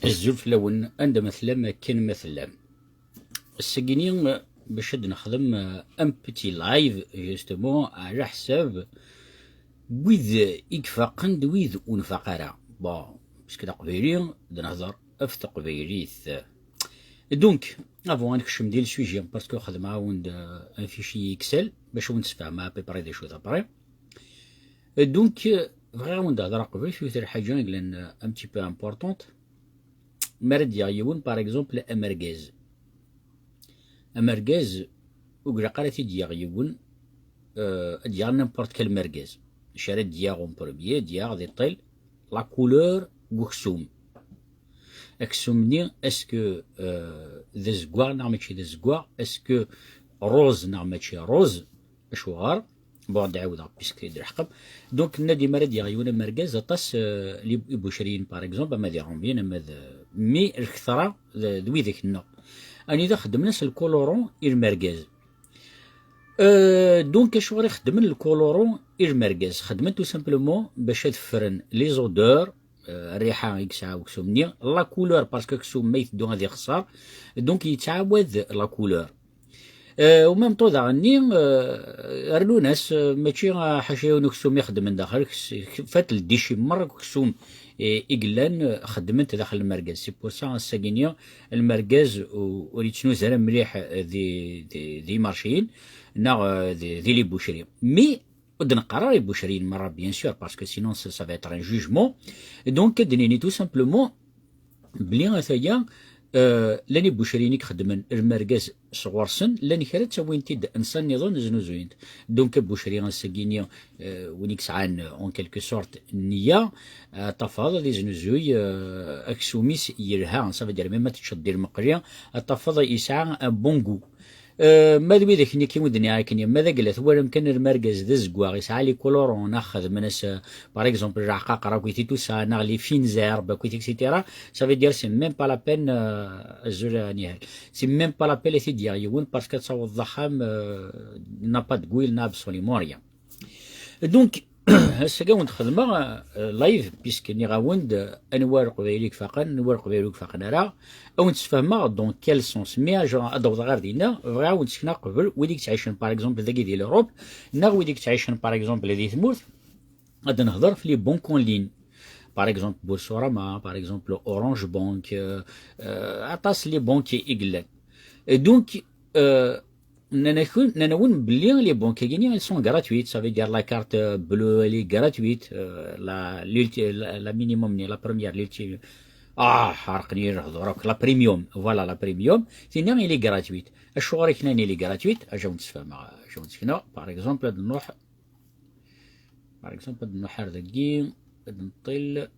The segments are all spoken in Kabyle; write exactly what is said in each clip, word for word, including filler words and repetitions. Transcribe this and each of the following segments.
Azul fell-awen, anda ma tellam, akken ma tellam. Ass-agi-ni, bac ad nexdem, euh, un petit live, justement, ɛla ḥsab wid i ifaqen d wid ur nfaq ara. Bon, parce que d aqbayli, d nehder ɣef teqbaylit. Donc, avant ad nekcem di le sujet, parce que xedmeɣ-awen-d, euh, un fichier Excel, bac ad wen-d-sfehmeɣ à peu près d acu d après. Donc, euh, bɣiɣ ad wen-d-hedreɣ qbel, yiwet n lḥaǧa i yellan, euh, un petit peu importante. Mi ara d-yaɣ yiwen, par exemple, amergaz. Amergaz, ur ilaq ara ad t-id-yaɣ yiwen, euh, ad d-yaɣ n'importe quel mergaz. Acu ara d-yaɣ en premier? Ad d-yaɣ di ṭṭil la couleur n uksum. Aksum-nni, est-ce que, euh, d azeggaɣ neɣ mačči d azeggaɣ? Est-ce que rose neɣ mačči rose? Acuɣer? Bon, ad d-ɛawdeɣ, puisque d leḥqem. Donc, nadi mi ara d-yaɣ yiwen amergaz, aṭas, euh, li-, ibucriyen, par exemple, ama d iṛumyen, ama d, mi lketṛa d, d widak-nneɣ. Anida xeddmen-as lkuluṛu i lmergaz. Euh, donc, acuɣer i xeddmen lkuluṛu i lmergaz? Xeddmen tout simplement bac ad ffren les odeurs, euh, rriḥa i yesɛa uksum-nni, la couleur, parce que aksum ma iteddu ad ixeṣṣer, donc yettɛawad la couleur. Euh, au même temps daɣen-nni, euh, rnun-as, euh, mačči, euh, ḥaca yiwen uksum i xeddmen daxel, fat le déchimmer akk uksum, eh, i yellan, euh, xeddmen-t daxel lmergaz. C'est pour ça, ass-agi-nni, lmergaz u-, ur yettnuz ara mliḥ, euh, di, di, di marciyin, neɣ, euh, di, di les boucheries. Mais ur d-neqqar ara ibucriyen merra, bien sûr, parce que sinon ça, ça va être un jugement. Donc, ad d-nini tout simplement, bli ataya, euh, llan ibucriyen i ixeddmen lmergaz sɣur-sen, llan kra ttawin-t-id ansa nniḍen znuzuyen-t. Donc, abucri ass-agi-nni, euh, win i yesɛan, euh, en quelque sorte, nniya, euh, ad tafeḍ ad iznuzuy, euh, aksum-is yelha, ça veut dire, même ma teččeḍ di lmeqli, ad tafeḍ yesɛa un bon goût. Euh, ma d widak-nni i wen-d-nniɣ akken, ma d agla twalam kan lmergaz d azeggaɣ, yesɛa les colorants, neɣ xedmen-as, euh, par exemple, leɛqaqer akkit i tusa, neɣ les fines herbes akkit, et cetera. Ça veut dire, c'est même pas la peine, euh, azul a Nihal. C'est même pas la peine ad t-id-yaɣ yiwen, parce que ad taweḍ d axxam, euh, n'a pas de goût, n'a absolument rien. Donc, ass-agi ad wen-d-xedmeɣ, euh, live, puisque nniɣ-awen-d, euh, anwa leqbayli i ifaqen, anwa leqbayli ur ifaqen ara, ad wen-d-sfehmeɣ dans quel sens. Mais, euh, ad d-awḍeɣ ɣer dinna, bɣiɣ ad wen-d-sekneɣ qbel, wid i yettɛicen, par exemple, dagi di l'Europe, neɣ wid i yettɛicen, par exemple, di tmurt, ad nehder f les banques en ligne. Par exemple, Boursorama, par exemple, Orange Bank, euh, euh, aṭas les banques i yellan. Et donc, euh, nnan-akun-, nnan-awen belli les banques-agi-nni, elles sont gratuites, ça veut dire la carte, euh, bleue, elle est gratuite, euh, la, l'ulti-, la, la minimum, la première, l'ulti-, ah, ḥerqen-iyi lehdur akk, la premium, voilà, la premium, tinna, elle est gratuite. Acuɣer i k-nnan elle est gratuite? Aja wen-d-sfehmeɣ, aja wen-d-sekneɣ, par exemple, ad nruḥ Par exemple, ad nruḥ ar dagi, ad nṭil,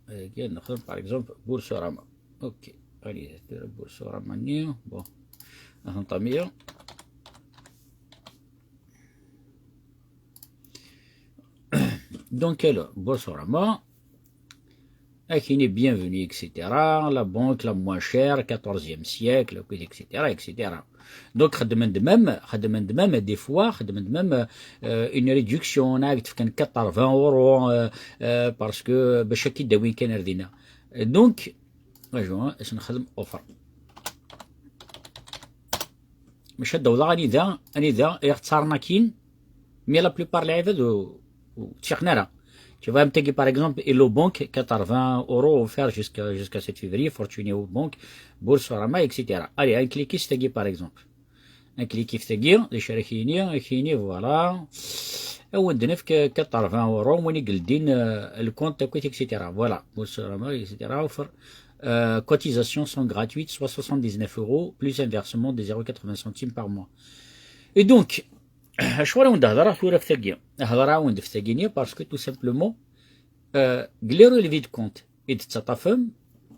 dagi ad nexdem, par exemple, Boursorama. Ok, allez, tura Boursorama-nni, bon, ad nṭamiya. Donc, alors, Boursorama, akini bienvenue, et cetera. La banque la moins chère, quatorzième siècle, et cetera, et cetera. Donc, xedmen-d même, xedmen-d même, des fois, xedmen-d même, euh, une réduction, neɣ ad k-d-fken quatre-vingts euros, euh, euh, parce que, bac ad k-id-awin kan ar dinna. Donc, acu, hein, ad nexdem offre. Maca ad d-awḍeɣ anida, anida i ɣ-ttaren akin, mais la plupart n lɛibad ur, ur ttfiqen ara. Tu vois, am tagi, par exemple, Hello Bank, quatre-vingts euros offerts jusqu'à, jusqu'à sept février, Fortuneo Bank, Boursorama, et cetera. Allez, ad nkliki s tagi, par exemple. Ad nkliki f tagi, d acu ara k-yini, ad k-yini, voilà. Ad wen-d-nefk quatre-vingts euros, win i yeldin, euh, le compte, et cetera. Voilà, Boursorama, et cetera. Offer, euh, cotisations sont gratuites, soit soixante-dix-neuf euros, plus un versement de zéro quatre-vingts centimes par mois. Et donc, acuɣer i wen-d-hedreɣ tura f tagi? Hedreɣ-awen-d f tagi-nni parce que tout simplement, euh, deg les relevés de compte i d-tettaṭṭafem,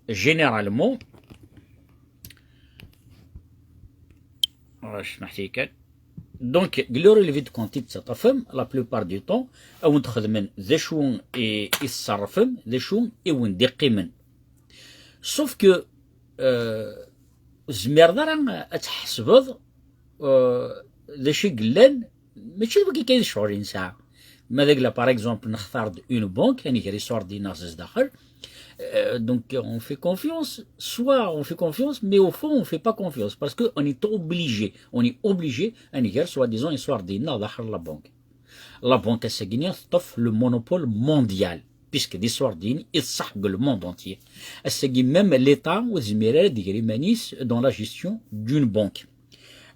généralement, euh, smaḥ-iyi kan. Donc, deg les relevés de compte i d-tettaṭṭafem, la plupart du temps, ad wen-d-xedmen d acu i, i tṣerrfem, d acu i wen-d-iqqimen. Sauf que, euh, ur tezmireḍ ara ad tḥesbeḍ, euh, d acu i yellan, mačči d wagi kan i d ccɣel i nesɛa. Ma d agla, par exemple, nextar-d une banque, ad nger iṣurdiyen-nneɣ zdaxel, Euh, donc on fait confiance, soit on fait confiance, mais au fond on fait pas confiance, parce que on est obligé, on est obligé à nger soi-disant iṣurdiyen-nneɣ daxel la banque. La banque ass-agi-nni teṭṭef le monopole mondial, puisque d iṣurdiyen i tṣeḥ deg le monde entier. Ass-agi même l'État ur tezmir ara ad iger iman-is dans la gestion d'une banque.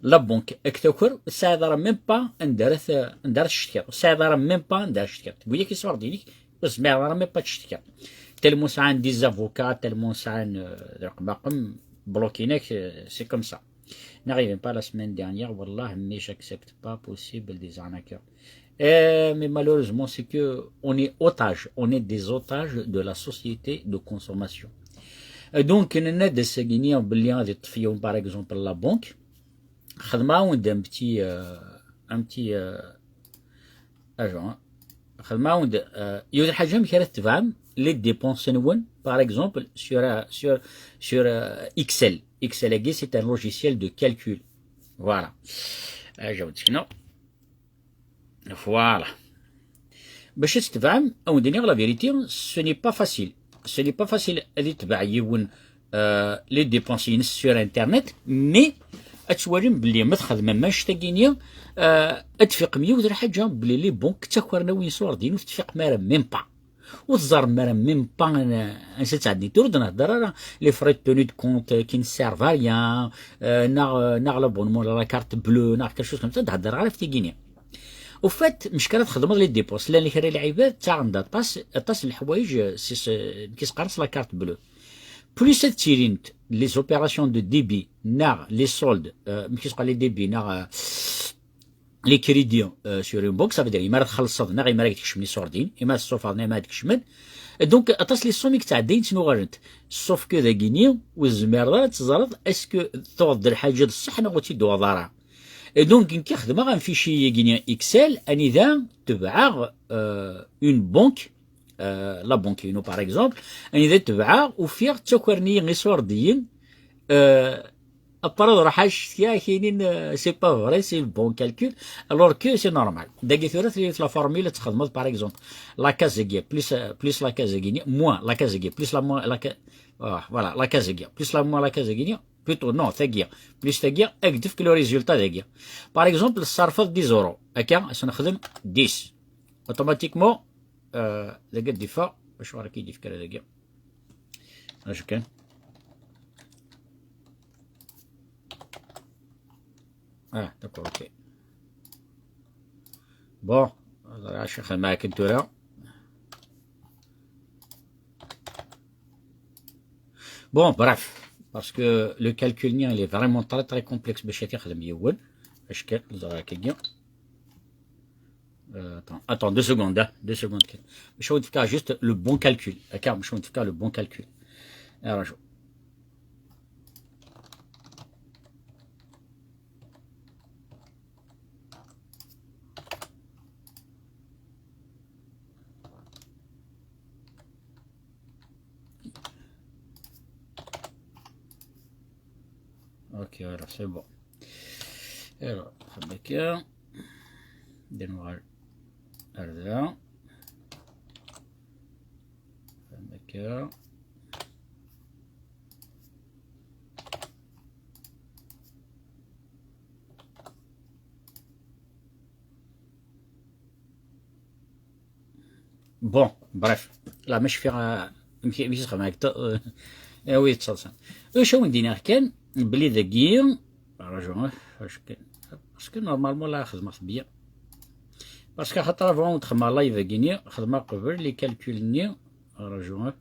La banque, ad k-taker, ur tesɛiḍ ara même pas anda ara t-, anda ara tcetkiḍ, ur tesɛiḍ ara même pas anda ara tcetkiḍ. Tewwi-yak iṣurdiyen-ik, ur tezmireḍ ara même pas ad tcetkiḍ. Tellement sɛan des avocats, tellement sɛan, euh, d leqmaqem, bloquin-ak, euh, c'est comme ça. Neɣ even pas la semaine dernière, wallah, mais j'accepte pas possible des arnaqueurs. Euh, mais malheureusement, c'est que on est otage, on est des otages de la société de consommation. Euh, donc, nenna-d ass-agi-nni belli ad iṭṭef yiwen, par exemple, la banque. Xedmeɣ-awen-d un petit, euh, un petit, euh, agent, hein. Xedmeɣ-awen-d, euh, yiwet lḥaǧa amek ara tebɛem les dépenses-nwen, par exemple, sur, euh, sur, sur, euh, Excel. Excel-agi, c'est un logiciel de calcul. Voilà. Agent, non. Voilà. Bac ad tebɛem, ad wen-d-iniɣ la vérité, ce n'est pas facile. Ce n'est pas facile ad itbeɛ yiwen, euh, les dépenses-ines sur Internet, mais ad twalim belli ma txedmem annect-agi-nni, euh, ad tfiqem yiwet lḥaǧa, belli les banques ttakren-awen iṣurdiyen ur tetfiqem ara même pas. Ur teẓrem ara même pas, euh, ansa ttɛeddin. Tura ur d-nhedder ara les frais de tenue de compte, euh, qui ne servent à rien, euh, neɣ, euh, neɣ l'abonnement à la carte bleue, neɣ quelque chose comme ça, ur d-hedder ara ɣef tigi-nni. Au fait, mec ara txedmeḍ les dépenses, llan kra n lɛibad ttaɣen-d aṭas, aṭas n leḥwayeǧ, euh, si s-, nekk i s-qqaren s la carte bleue. Plus ad ttilint les opérations de débit neɣ les soldes, euh, mec i s-qqaren les débits neɣ, euh, les crédits, euh, sur une banque, ça veut dire imi ara txellṣeḍ neɣ imi ara k-d-kecmen iṣurdiyen, imi ara tessufɣeḍ neɣ imi ara d-kecmen. Donc aṭas les sommes i yettɛeddayen ttnuɣalent. Sauf que dagini ur tezmireḍ ara ad teẓreḍ est-ce que tuɣeḍ-d lḥaǧa d ṣṣeḥ neɣ ur tt-id-tuɣeḍ ara. Et donc nekk xedmeɣ un fichier-agi-nni Excel anida tebɛeɣ, euh, une banque, euh, la banque-inu par exemple, anida tebɛeɣ, ufiɣ ttakren-iyi iṣurdiyen, euh, après ad ruḥeɣ ad cetkiɣ, ad k-inin, euh, c'est pas vrai, c'est le bon calcul, alors que c'est normal. Dagi tura tella la formule ad txedmeḍ, par exemple, la case-agi plus, euh, plus la case-agi, moins la case-agi plus la moins la ca-, ah, voilà, la case-agi plus la moins la case-agi, plutôt non, tagi plus tagi, ad k-d-tefk le résultat dagi. Par exemple, tṣerrfeḍ dix euros, akka, ad s-nexdem dix. Automatiquement, euh, dagi ad d-iffeɣ, acu ara k-id-yefk ara dagi? Acu kan? Ah, d'accord, ok. Bon, ẓriɣ acu xedmeɣ akken tura. Bon, bref, parce que le calcul-nni, il est vraiment très, très complexe باش ad t-ixdem yiwen. Acu kan, ẓriɣ akkagi. Euh, attends, attends, deux secondes, hein, deux secondes. Je vais te faire juste le bon calcul. D'accord, je vais te faire le bon calcul. Alors, je... Ok, voilà, c'est bon. Alors, xedmeɣ akka. Dinwar. Arda. Xedmeɣ akka. Bon, bref. Là, mais je fais un, un petit, un petit travail. Euh, eh oui, ça, ça. Euh, je vous dis, kan, belli dagi, rajout, hein, parce que, parce que normalement, là, خدمة bien. Parce que خاطر avant, on travaille live, gagné, خدمة قبل, les calculs, ni, rajout, hein.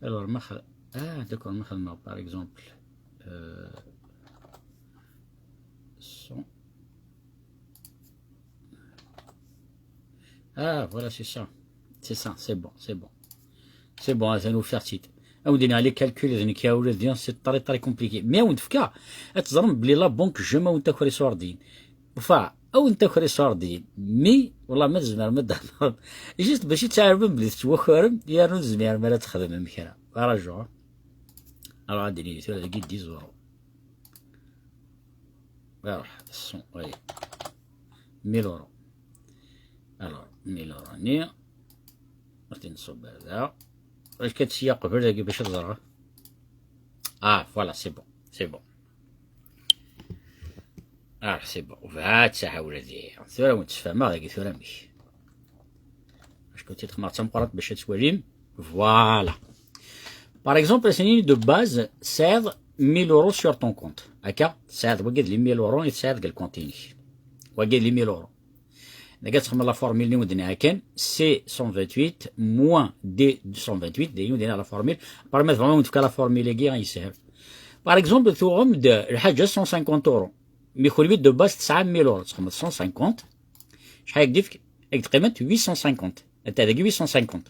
Alors, ma خ-, ah, d'accord, ma خدمة, par exemple, euh, cent. Ah, voilà, c'est ça. C'est ça, c'est bon, c'est bon. C'est bon, ad ten-ufiɣ-tt-id. Ad wen-d-iniɣ les calculs d nekk, a ula d c'est très, très compliqué. Mais ad wen-d-fkeɣ, ad teẓrem belli la banque jamais ad wen-taker iṣurdiyen. Enfin, ad wen-taker iṣurdiyen. Mais, wallah, ma tzemrem ad d-thedrem. Juste bac ad tɛerfem belli tettwakarem, yernu ur tezmirem ara ad txedmem kra. Rajout. Alors, ad d-nini tura dagi dix euros. Alors, cent, oui. Mille euros. Alors, mille euros-nni. Ad t-nṣubb ar da. Acu kan sya qbel dagi bac ad ẓreɣ. Ah, voilà, c'est bon, c'est bon. Ah, c'est bon. Bɛat saḥawla di. Tura wen-ttfahmeɣ dagi tura amek. Acu kan tt-id-xemmeɣ d tameqqrant bac ad twalim. Voilà. Par exemple, ass-nni de base, tesɛiḍ mille euros sur ton compte. Akka, tesɛiḍ wagi d les mille euros i tesɛiḍ deg lkunt-inek. Wagi d les mille euros. Dagi ad txedmeḍ la formule-nni wen-d-nniɣ kan, C cent vingt-huit moins D deux cent vingt-huit, d ayen wen-d-nniɣ la formule. Par ma tebɣam wen-d-fkeɣ la formule-agi, yeshel. Par exemple, tuɣem-d lḥaǧa cent cinquante euros. Mi kunwi de base tesɛam mille euros, txedmeḍ cent cinquante. Acḥal i k-d-ifk? Ad k-d-qqiment huit cent cinquante. Ata dagi huit cent cinquante.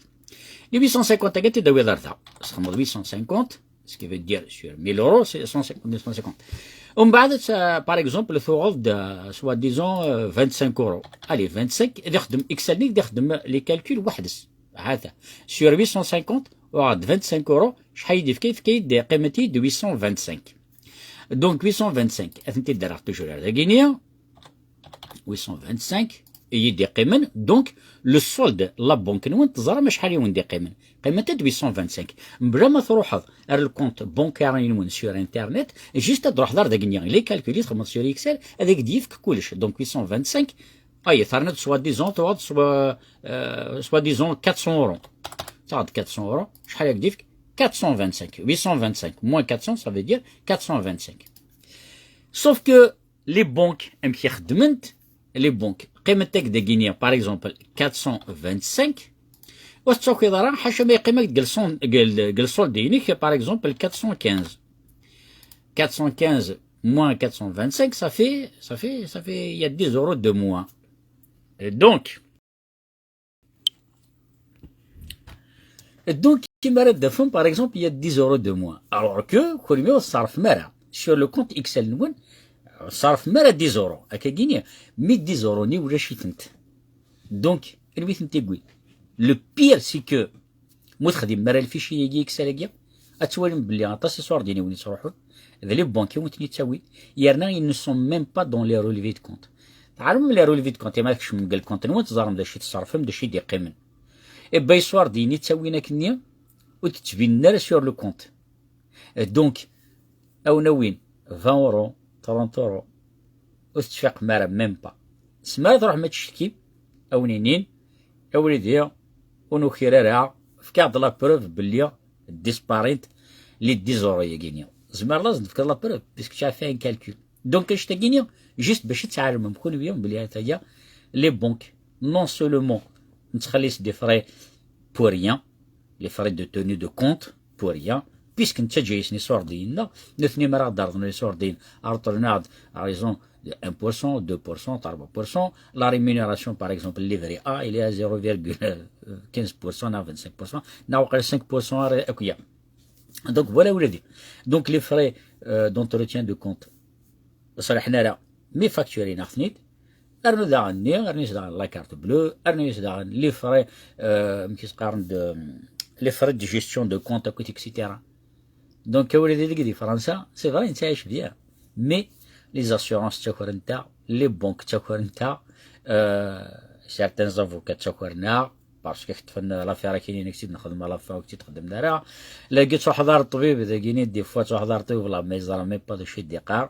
Les huit cent cinquante-agi ad t-id-tawiḍ ar da. Txedmeḍ huit cent cinquante, ce qui veut dire sur mille euros, c'est cent cinquante, deux cent cinquante. Umbeɛd, euh, par exemple, tuɣeḍ-d, euh, soi-disant, euh, vingt-cinq euros. Allez, vingt-cinq, ad ixdem, Excel-nni ad ixdem les calculs weḥd-s. Hata. Sur huit cent cinquante, uɣeɣ-d vingt-cinq euros, acḥal i d-ifka? Ifka-yi-d, qqiment-iyi-d huit cent vingt-cinq. Donc, huit cent vingt-cinq, ad tent-id-rreɣ toujours ar dagini. Huit cent vingt-cinq i yi-d-iqqimen. Donc, le solde, la banque-nwen, teẓram acḥal i wen-d-iqqimen. Qqiment-d huit cent vingt-cinq. Mebla ma truḥeḍ ar le compte bancaire-nwen sur Internet, juste ad truḥeḍ ar dagini, les calculs i txedmeḍ sur Excel, ad ak-d-yefk kullec. Donc, huit cent vingt-cinq, ay, terniḍ soi-disant, tuɣeḍ soi-, euh, soi-disant quatre cents euros. Taɣeḍ quatre cents euros, acḥal i ak-d-yefk? Quatre cent vingt-cinq. Huit cent vingt-cinq moins quatre cents, ça veut dire quatre cent vingt-cinq. Sauf que les banques, amek i xeddment, les banques, qqiment-ak dagini, par exemple, quatre cent vingt-cinq, ur tettakiḍ ara, ḥaca ma yeqqim-ak deg le son-, deg le, deg le solde-inek, par exemple, quatre cent quinze. Quatre cent quinze moins quatre cent vingt-cinq, ça fait, ça fait, ça fait, il y a dix euros de moins. Et donc, Donc, كيما راه دافهم, par exemple, il y a dix euros de moins. Alors que, كل ما صرف مرة sur le compte Excel نون, صرف مرة dix euros. هكا كيني, mais dix euros ني ولا شي فهمت. Donc, الوي فهمت يقول. Le pire, c'est que, مو تخدم مرة الفيشي يجي Excel يجي. أتوالم بلي أطاس يصور ديني وين يصرحون. ذا les banques وين تني تسوي. يرنا, ils ne sont même pas dans les relevés de compte. تعرفوا les relevés de compte, ما كش من الكونت نون تزارم دا شي تصرفهم, دا شي دي قيمن. إبا يصور ديني تسوينا كنيا, وتتبين نرى sur le compte. Donc, أو نوين, vingt euros, trente euros, وتتفق مارا même pas. سمارة تروح ما تشتكي, أو نينين, أو ريديا, ونوكيرا راه, فكاع de la preuve بلي ديسباريت لي dix euros يا كينيا. زمار لازم نفكر la preuve, parce que tu as fait un calcul. Donc, اش تاكينيا, juste باش تعلم كل يوم بلي هذا هي les banques, non seulement نتخلص des frais pour rien, les frais de tenue de compte pour rien, puisque نتا جايسني صوردينا, نثني مرة دارنا صوردين, أرطلنا à raison de un pour cent, deux pour cent, trois pour cent, la rémunération, par exemple, le livret A, il est à zéro virgule quinze pour cent, non, vingt-cinq pour cent, non, cinq pour cent, أكويا. Donc voilà, vous l'avez. Donc les frais, euh, d'entretien de compte, صرحنا راه, mais facturé ناخذنيد, أرنو داغن ني, أرنو داغن la carte bleue, أرنو داغن les frais, euh, كيس قارن de, les frais de gestion de compte, et cetera. Donc, كوري دي دي فرنسا, c'est vrai, نتعيش bien. Mais les assurances تاكر انت, les banques تاكر انت, euh, certains avocats تاكرنا, parce que خطفنا l'affaire كاينين كتير نخدم على l'affaire وكتير تخدم دارها. لا قلت تروح دار الطبيب, إذا كاينين des fois تروح دار الطبيب, والله ما يزرى même pas de شي ديقار.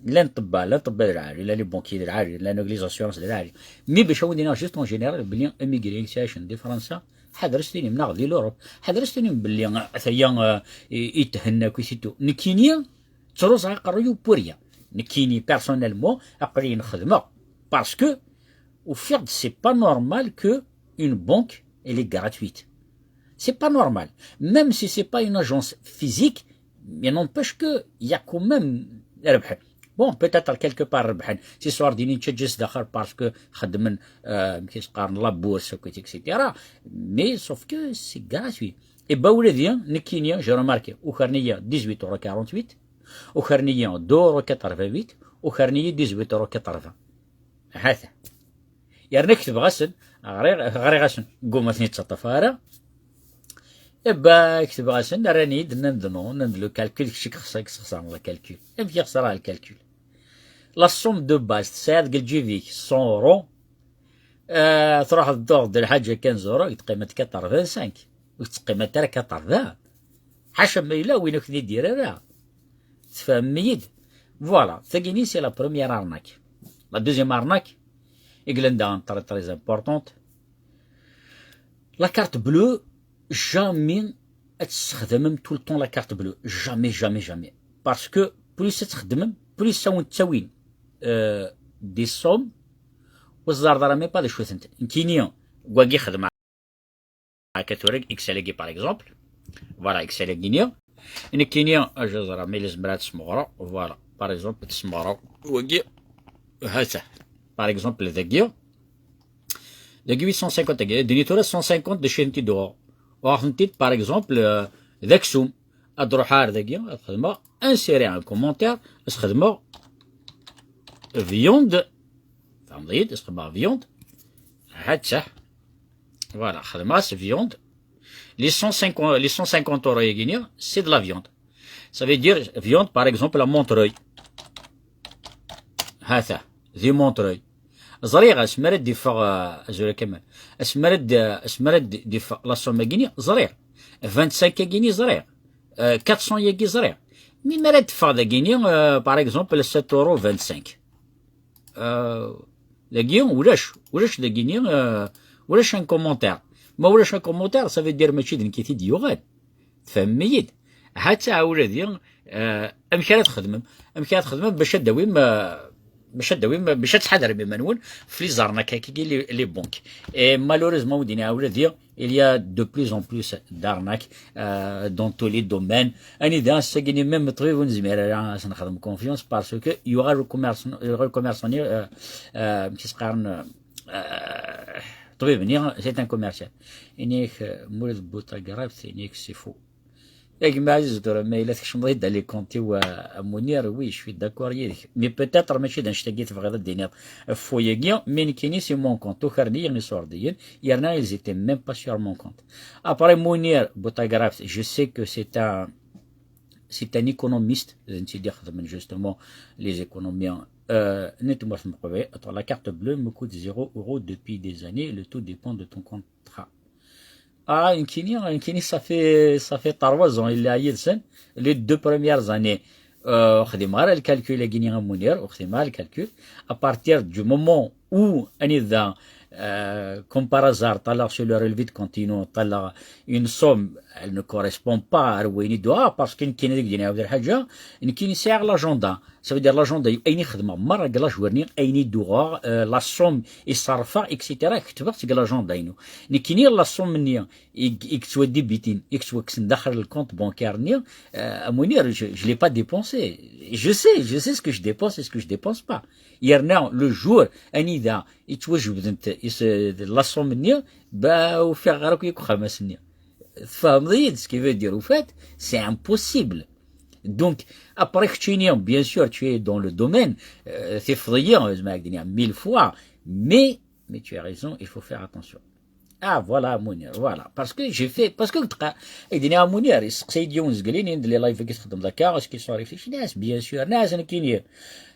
لا نطبع, لا نطبع العالي, لا les banquiers العالي, لا les assurances العالي. Mais باش هو دينا juste en général, بلي immigré يعيشن دي فرنسا, حضر ستيني من غادي l'Europe, حضر ستيني بلي ثيا, آه، يتهنى كويسيتو. نكيني, تروز غا قريو pour rien. نكيني, personnellement, أقري نخدمه. Parce que, au fait, c'est pas normal que une banque, elle est gratuite. C'est pas normal. Même si c'est pas une agence physique, mais n'empêche que il y a quand même ربح. Bon, peut-être quelque part ربحان. C'est sûr ديني تشجس داخل parce que خدمن, آه, كيس قارن la bourse, et cetera. Mais sauf que c'est gratuit. Et bah, ولدي, نكينيا, j'ai remarqué, وخرنيا dix-huit euros quarante-huit, وخرنيا deux euros quatre-vingt-huit, وخرنيا dix-huit euros quatre-vingts. هذا. يرنك تبغسن, غريغ-, غريغسن, قوم اثني تسطف هذا. إبا كتب غاسن راني دنا ندنو, نند le calcul, كشي خصك خصام le calcul. إم كي خسر le calcul. La somme de base, تسعة قل جي فيك cent euros. آه, تروح تدور دير حاجة quinze euros, تقيمة quatre-vingt-cinq. ur tettqimant ara quatre-vingts. Ḥaca ma yella win ur k-ten-id-yerr ara. Tfehmem-iyi-d? Voilà, tagini c'est la première arnaque. La deuxième arnaque, i yellan daɣen très très importante. La carte bleue, jamais ad tessexdamem tout le temps la carte bleue. Jamais, jamais, jamais. Parce que plus ad txeddmem, plus ad wen-ttawin, euh, des sommes, ur teẓẓareḍ ara même pas d acu-tent. Nekkini, wagi xedmeɣ akka tura, X L-agi, par exemple. Voilà, X L-agi-ni. Nekkini, aja ẓra, mi la zemreɣ ad smeɣreɣ. Voilà, par exemple, ad smeɣreɣ. Wagi, ha-t-a. Par exemple, dagi. Dagi huit cent cinquante, dagi. Dini tura cent cinquante d acu i tent-id-uɣeɣ. Uɣeɣ-tent-id, par exemple, euh, d aksum. Ad ruḥeɣ ar dagi, ad xedmeɣ insérer un commentaire, ad xedmeɣ viande. Tfehmeḍ-iyi-d? Ad xedmeɣ viande. Ha-tt-a. Voilà, xedmeɣ-as viande. Les cent cinquante, les cent cinquante euros-agi-ni, c'est de la viande. Ça veut dire viande, par exemple, à Montreuil. Ha-t-a, di Montreuil. Ẓriɣ asmi ara d-iffeɣ, euh, azul a Kamal. Asmi ara d-, asmi ara d-, d-iffeɣ la somme-agi-ni, ẓriɣ. Vingt-cinq-agi-ni, ẓriɣ. Euh, quatre cents-agi, ẓriɣ. Mi mi ara d-teffeɣ dagi-ni, euh, par exemple, sept euros vingt-cinq. Euh, dagi, ulac, ulac dagi-ni, euh, ulac un commentaire. Ma ulac un commentaire, ça veut dire mačči d nekk i t-id-yuɣen. Tfehmem-iyi-d? Ha-tt-a ula d, eh, amek ara txedmem? Amek ara txedmem bac ad d-tawim, eh, bac ad d-tawim, bac ad tḥadrem iman-nwen f les arnaques-agi, les, les banques? Et malheureusement, ur d-iniɣ ula d, il y a de plus en plus d'arnaques, euh, dans tous les domaines. Anida ass-agi-ni même ṭṭbib ur nezmir ara ad s-nexdem confiance parce que yuɣal le commerce, yuɣal le commerce-nni, euh, euh, amek i s-qqaren, euh, ṭṭbib-nni, c'est un commercial. Ini-ak, euh, Mourad Boutagraft, ini-ak c'est faux. A gma Ɛziz Dura, ma yella tkecmeḍ-iyi-d les comptes-iw, a, a Munir, oui, je suis d'accord yid-k. Mais peut-être mačči d annect-agi tebɣiḍ ad d-tiniḍ ɣef wayagi, mais nekkini c'est mon compte, ukren-iyi iṣurdiyen, yerna ils étaient même pas sur mon compte. Après Munir Boutagraft, je sais que c'est un, c'est un économiste, d netta i d-ixedmen justement les économies, euh, n tmurt n Leqbayel. Attends, la carte bleue me coûte zéro euro depuis des années, le tout dépend de ton contrat. Ah, nekkini, nekkini, ça fait, ça fait trois ans, yella yid-sen, les deux premières années. Euh, ur xdimeɣ ara le calcul-agi-ni a Munir, ur xdimeɣ ara le calcul. À partir du moment où, anida, euh, comme par hasard, ṭṭalaɣ sur le relevé de compte-inu, ṭṭalaɣ une somme, elle ne correspond pas à wayen i d-uɣeɣ, parce que nekkini, ad ak-d-iniɣ lḥaǧa, nekkini sɛiɣ l'agenda. Ça veut dire l'agenda-inu, ayen i xedmeɣ merra deg l'âge-nni, ayen i d-uɣeɣ, euh, la somme i ṣerrfeɣ, et cetera, ketbeɣ-tt deg l'agenda-inu. Nekkini la somme-nni i, i yettwadébitin, i yettwakksen daxel le compte bancaire-nni, euh, a Munir, je, je l'ai pas dépensé. Je sais, je sais ce que je dépense et ce que je dépense pas. Yerna le jour anida yettwajebdent is-, la somme-nni, ba ufiɣ ɣer akk yakk uxamas-nni. Tfehmeḍ-iyi-d ce qui veut dire, au fait, c'est impossible. Donc, après keččini, bien sûr, tu es dans le domaine, euh, tifeḍ-iyi, euh, mille fois, mais, mais tu as raison, il faut faire attention. Ah, voilà, Mounir, voilà. Parce que j'ai fait, parce que, euh, Mounir, c'est Dion Zgelin, les lives qui sont dans le cas, est-ce qu'ils sont réfléchis? Bien sûr, bien sûr, bien sûr.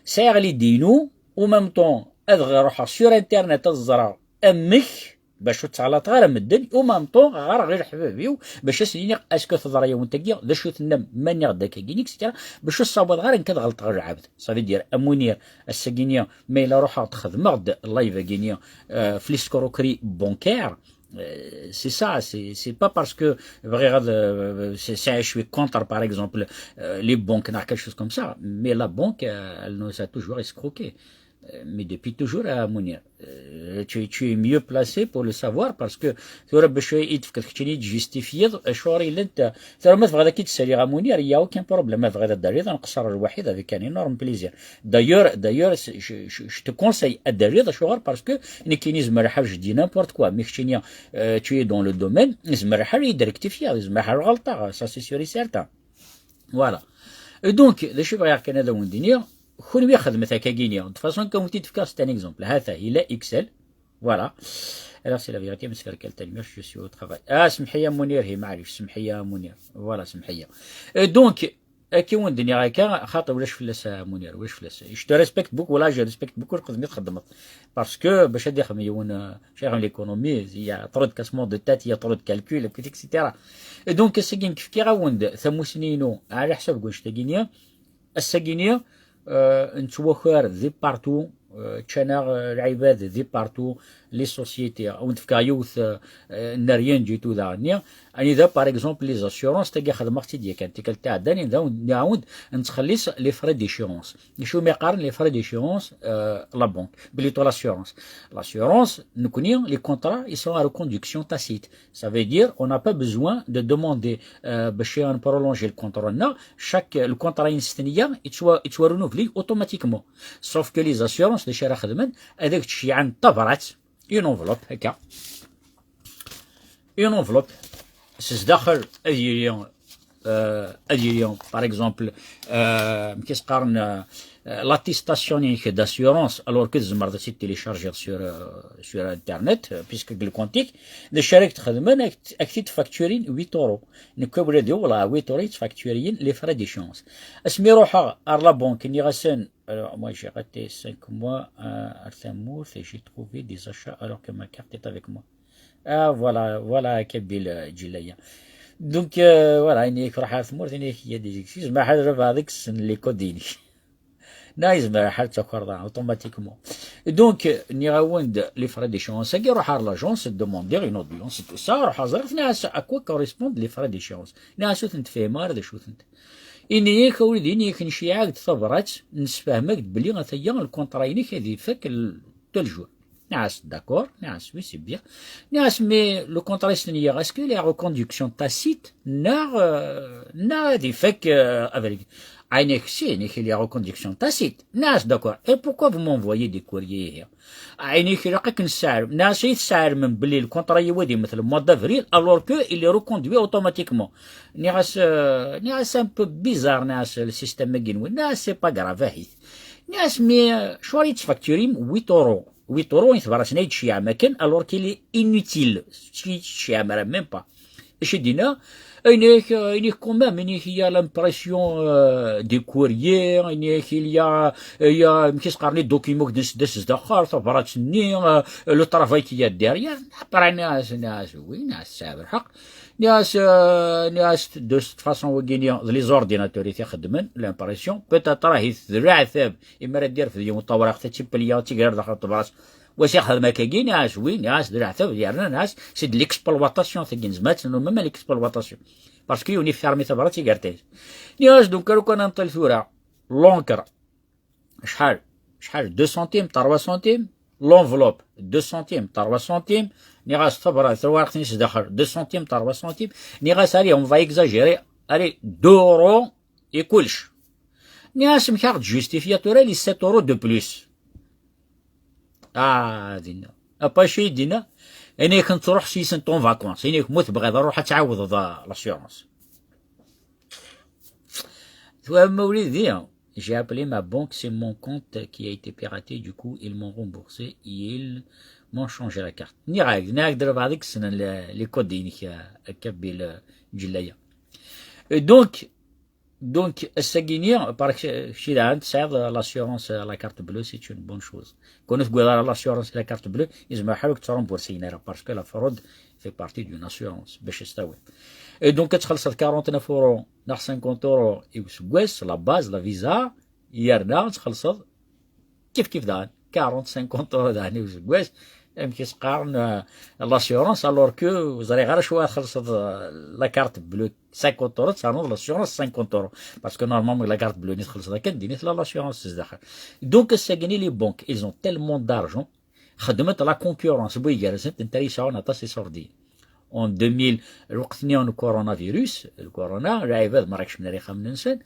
C'est l'idée, nous, au même temps, ad ruḥeɣ sur Internet, ad ẓreɣ amek, bac ur ttɛalaṭeɣ ara medden, au même temps, ɣareɣ i leḥbab-iw, bac ad sen-iniɣ, est-ce que teḍra-yawen tagi, d acu tennam, ma nniɣ-d akkagi, et cetera, bac ur ssawaḍeɣ ara nekk ad ɣelṭeɣ lɛebd. Ça veut dire, a Mounir, ass-agi-ni, ma yella ruḥeɣ-d xedmeɣ-d live-agi-ni, euh, f l'escroquerie bancaire, euh, c'est ça, c'est, c'est pas parce que bɣiɣ ad, euh, c'est, c'est, je suis contre, par exemple, euh, les banques, quelque chose comme ça, mais la banque, euh, elle nous a toujours escroqués. Euh, mais depuis toujours, a Mounir, euh, tu, tu es mieux placé pour le savoir parce que tura bac i d-tefkeḍ keččini i d-justifiyeḍ acuɣer i llant, tura ma tebɣiḍ ad k-id-ssaliɣ a Mounir, il y a aucun problème, ma tebɣiḍ ad d-taliḍ, ad nqeṣṣer lwaḥid avec un énorme plaisir. D'ailleurs, d'ailleurs, c'est, je, je, je te conseille ad d-taliḍ, acuɣer, parce que nekkini zemreɣ lḥal, je dis n'importe quoi, mais keččini, euh, tu es dans le domaine, zemreɣ lḥal ad yi-d-rectifier, zemreɣ lḥal ɣelṭeɣ, ça c'est sûr et certain. Voilà. Et donc, d acu i bɣiɣ kan ad awen-d-iniɣ, kenwi xedmet akkagi-ni. De toute façon, kan wen-t-id-fkeɣ, c'est un exemple. Ha-t-a, yella X L. Voilà. Alors, c'est la vérité, mais c'est lequel, tanemmirt, je suis au travail. Ah, semḥ-iyi a Mounir, hi, maɛlic, semḥ-iyi a Mounir. Voilà, semḥ-iyi. Et donc, Akka i wen-d-nniɣ akka, xaṭi, ulac fell-as a Munir, ulac fell-as. Je te respecte beaucoup, là, je respecte beaucoup lqedm i txeddmeḍ. Parce que bac ad ixdem yiwen, euh, bac ad ixdem l'économie, il y a trop de cassement de tête, il y a trop de calcul, et cetera. Et donc, ass-agi nekk fkiɣ-awen-d tamussni-inu ɛla ḥsab n wanect-agi-nni. Ass-agi-nni, euh, nettwakar di partout, euh, ččan-aɣ, euh, lɛibad di partout, les sociétés. Ad wen-d-fkeɣ yiwet, euh, euh, n rien du tout daɣen-nni. Anida, par exemple, les assurances, tagi xedmeɣ-tt-id yakan, tikkelt iɛeddan, anida nɛawed nettxelliṣ les frais d'échéance. D acu umi qqaren les frais d'échéance, euh, la banque, plutôt l'assurance. L'assurance, nekkni, les contrats, ils sont à reconduction tacite. Ça veut dire, on n'a pas besoin de demander, euh, باش نبرولونجي le contrat. Non, chaque, le contrat ينستنيا, il soit, il soit renouvelé automatiquement. Sauf que les assurances, d acu ara xedmen, ad ak-d-ceyyɛen tabrat, une enveloppe, هكا. Une enveloppe. S zdaxel, ad yili, euh, ad yili, par exemple, euh, amek i s-qqaren, euh, l'attestation d'assurance, alors que tzemreḍ ad tt-télécharger sur, euh, sur Internet, euh, puisque le compte-ik, d acu ara k-d-xedmen, ad k-, ad k-t-id-facturin huit euros. Nekk, a wladi, والله, huit euros i ttfacturiyen les frais d'échéance. Asmi ruḥeɣ ar la banque, nniɣ-asen, alors, moi, j'ai raté cinq mois, euh, à Tamour et j'ai trouvé des achats alors que ma carte est avec moi. Ah, voilà, voilà, Kabyle, euh, Djilaya. Donc, euh, voilà, il y a des excuses, mais avec les codes, non, il y a automatiquement. Donc, euh, nniɣ-awen-d les frais d'échéance, ad ruḥeɣ ar l'agence, demander une audience et tout ça, ruḥeɣ ẓriɣ, nniɣ-as à quoi correspondent les frais d'échéance. Nniɣ-as ur tent-fhimeɣ ara d acu-tent. Ini-ak, a wlidi, ini-ak, nceyyeɛ-ak-d tabrat, nessefhem-ak-d belli ata-ya lkunṭra-inek ad ifak l-, tel jour. Nniɣ-as, d'accord, nniɣ-as, oui, c'est bien. Nniɣ-as, mais le contrat, est-ce qu'il y a reconduction tacite, neɣ, euh, neɣ ad ifak, euh, abrid. Ini-ak, si, ini-ak, il y a reconduction tacite. Nniɣ-as, d'accord, et pourquoi vous m'envoyez des courriers ihi? Ɛni ilaq ad k-nesseɛrem? Nniɣ-as, i tesseɛrmem belli lkunṭra-iw ad immet le mois d'avril, alors que il est reconduit automatiquement. Nniɣ-as, euh, nniɣ-as, un peu bizarre, nniɣ-as, le système-agi-nwen. Nniɣ-as, c'est pas grave, ahit. Nniɣ-as, mais, euh, acuɣer i ttfakturim huit euros? Huit euros i tebrat-nni i d-tceyyɛem akken, alors qu'il est inutile. Ur tt-tceyyɛem ara, même pas. Acu i d-yenna? Ini-ak, euh, ini-ak quand même, ini-ak, il y a l'impression, euh, des courriers, ini-ak, il y a, il y a, amek i s-qqaren, les documents i d-nessedda s zdaxel, tabrat-nni, euh, le travail qu'il y a derrière. Après, nniɣ-as, nniɣ-as, oui, nniɣ-as, tesɛiḍ lḥeqq. Nniɣ-as, euh, nniɣ-as, de toute façon, wagi-nni, d les ordinateurs i t-ixeddmen, l'impression. Peut-être, ahit, d leɛtab, imi ara d-irfed yiwen tawriqt, ad tt-ipelya, ad tt-iger daxel tebrat. Wa s-ixdem akkagi, nniɣ-as, oui, nniɣ-as, d leɛtab, yerna, nniɣ-as, c'est de l'exploitation, tagi, nezmer ad tt-nennum même l'exploitation. Parce que yiwen ifirmi tabrat iger tayet. Nniɣ-as, donc, lukan ad nṭil tura, l'encre, acḥal, acḥal, deux centimes, trois centimes, l'enveloppe, deux centimes, trois centimes, nniɣ-as, tabrat, tawarqt-nni s daxel, deux centimes, trois centimes, nniɣ-as, allez, on va exagérer, allez, deux euros, i kullec. Nniɣ-as, amek ara ɣ-d-justifiya tura les sept euros de plus? Ah, dinna. Apa acu i d-yenna? Ini-ak nettruḥ s yisent en vacances. Ini-ak ma tebɣiḍ, ruḥ ad tɛawdeḍ, ah, l'assurance. Tura, ma wlidi, j'ai appelé ma banque, c'est mon compte qui a été piraté, du coup, ils m'ont remboursé et ils m'ont changé la carte. Nniɣ-ak, nniɣ-ak d lbaɛḍ i yessnen les, les codes-inek, ah, a Kabyle, ah, Djilaya. Et donc, Donc, ass-agi-nni, parce que kečč daɣen tesɛiḍ l'assurance, la carte bleue, c'est une bonne chose. Kunu tegwiḍ ara l'assurance, la carte bleue, yezmer ḥal ur k-tt-remboursin ara, parce que la fraude fait partie d'une assurance, bac ad s-tawiḍ. Et donc, ad txellṣeḍ quarante-neuf euros neɣ cinquante euros i useggas, la base, la visa, yerna ad txellṣeḍ kif kif daɣen, quarante, cinquante euros daɣen i useggas, amek i s-qqaren, euh, l'assurance, alors que ur ẓriɣ ara acu ara txellṣeḍ, euh, la carte bleue cinquante euros, ternuḍ l'assurance cinquante euros. Parce que normalement, la carte bleue, nni txellṣeḍ akken, din i tella l'assurance s daxel. Donc, ass-agi-nni, les banques, ils ont tellement d'argent, xedment la concurrence, bu igerrzen, netta yesɛun aṭas iṣurdiyen. En deux mille, lweqt-nni n coronavirus, le corona, lɛibad merra kecmen ar ixxamen-nsen,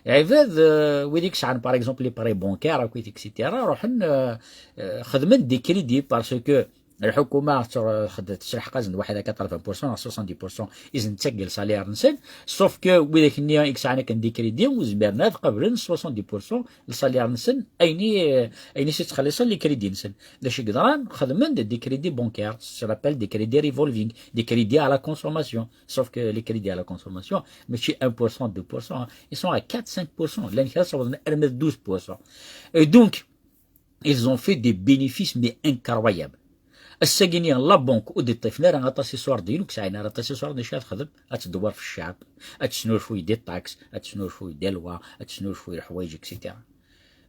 lɛibad, euh, wid i yesɛan, par exemple, les prêts bancaires, akkit, et cetera, ruḥen, euh, euh, xedmen des crédits parce que Lḥukuma tettr-, xed-, tesselḥeq-asen-d waḥed quatre-vingts pour cent neɣ soixante-dix pour cent i sen-ttaggen salaire-nsen, sauf que widak-nni i yesɛan akken des crédits ur zmiren ad qablen soixante-dix pour cent n salaire-nsen, ayen i, ayen i s-ittxelliṣen les crédits-nsen. D acu i yeḍran? Xedmen-d des crédits bancaires, ça s'appelle des crédits revolving, des crédits à la consommation. Sauf que les crédits à la consommation, mačči un pour cent, deux pour cent, hein, ils sont à quatre, cinq pour cent. Llan kra ssawḍen arma d douze pour cent. Et donc, ils ont fait des bénéfices, mais incroyables. Ass-agi-nni, la banque ur d-iṭṭifen ara aṭas iṣurdiyen, ur k-sɛin ara aṭas iṣurdiyen, acu ad texdem? Ad tdewwer f ccɛeb, ad tesnulfuy des taxes, ad tesnulfuy des lois, ad tesnulfuy leḥwayeǧ, et cetera.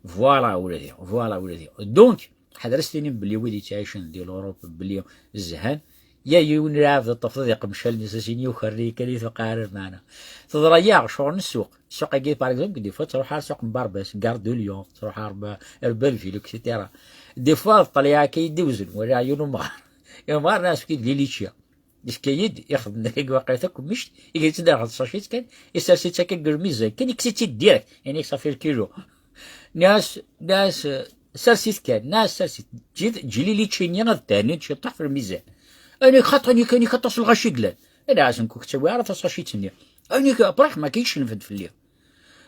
Voilà ula d, voilà ula d. Donc, ḥader ad s-tinim belli wid yettɛicen di l'Europe belli zhan, ya yiwen lɛebd teṭṭfeḍ ad iqmec allen-is, ad s-yini yuker-iyi kan i tuqar, meɛna. Teḍra-yaɣ ccɣel n ssuq. Ssuq-agi, par exemple, des fois, tṛuḥ ar ssuq n Barbès, Gare de Lyon, tṛuḥ ar Ba-, ar Belleville, et cetera. Des fois, ṭṭliɛa akka i d-iwzen, walaɣ yiwen umɣar. Yiwen umɣar, nna-as efk-iyi-d liličya. Yefka-yi-d, ixdem-d akka waqila takemmict, iger-itt-id ar ɣer tṣacit kan, isers-itt akka deg lmizan kan, ikkes-itt-id direct, yani, ça fait le kilo. Nna-as, nna-as, sers-it kan, nna-as sers-it, ǧǧi, ǧǧi liličya-nni ad thenniḍ ciṭṭaḥ f lmizan. Anik xaṭi, anik, anik aṭas lɣaci i yellan. Nna-as nekk ur k-ttawi ara taṣacit-nni. Anik, après ma k-icnef-d fell-i.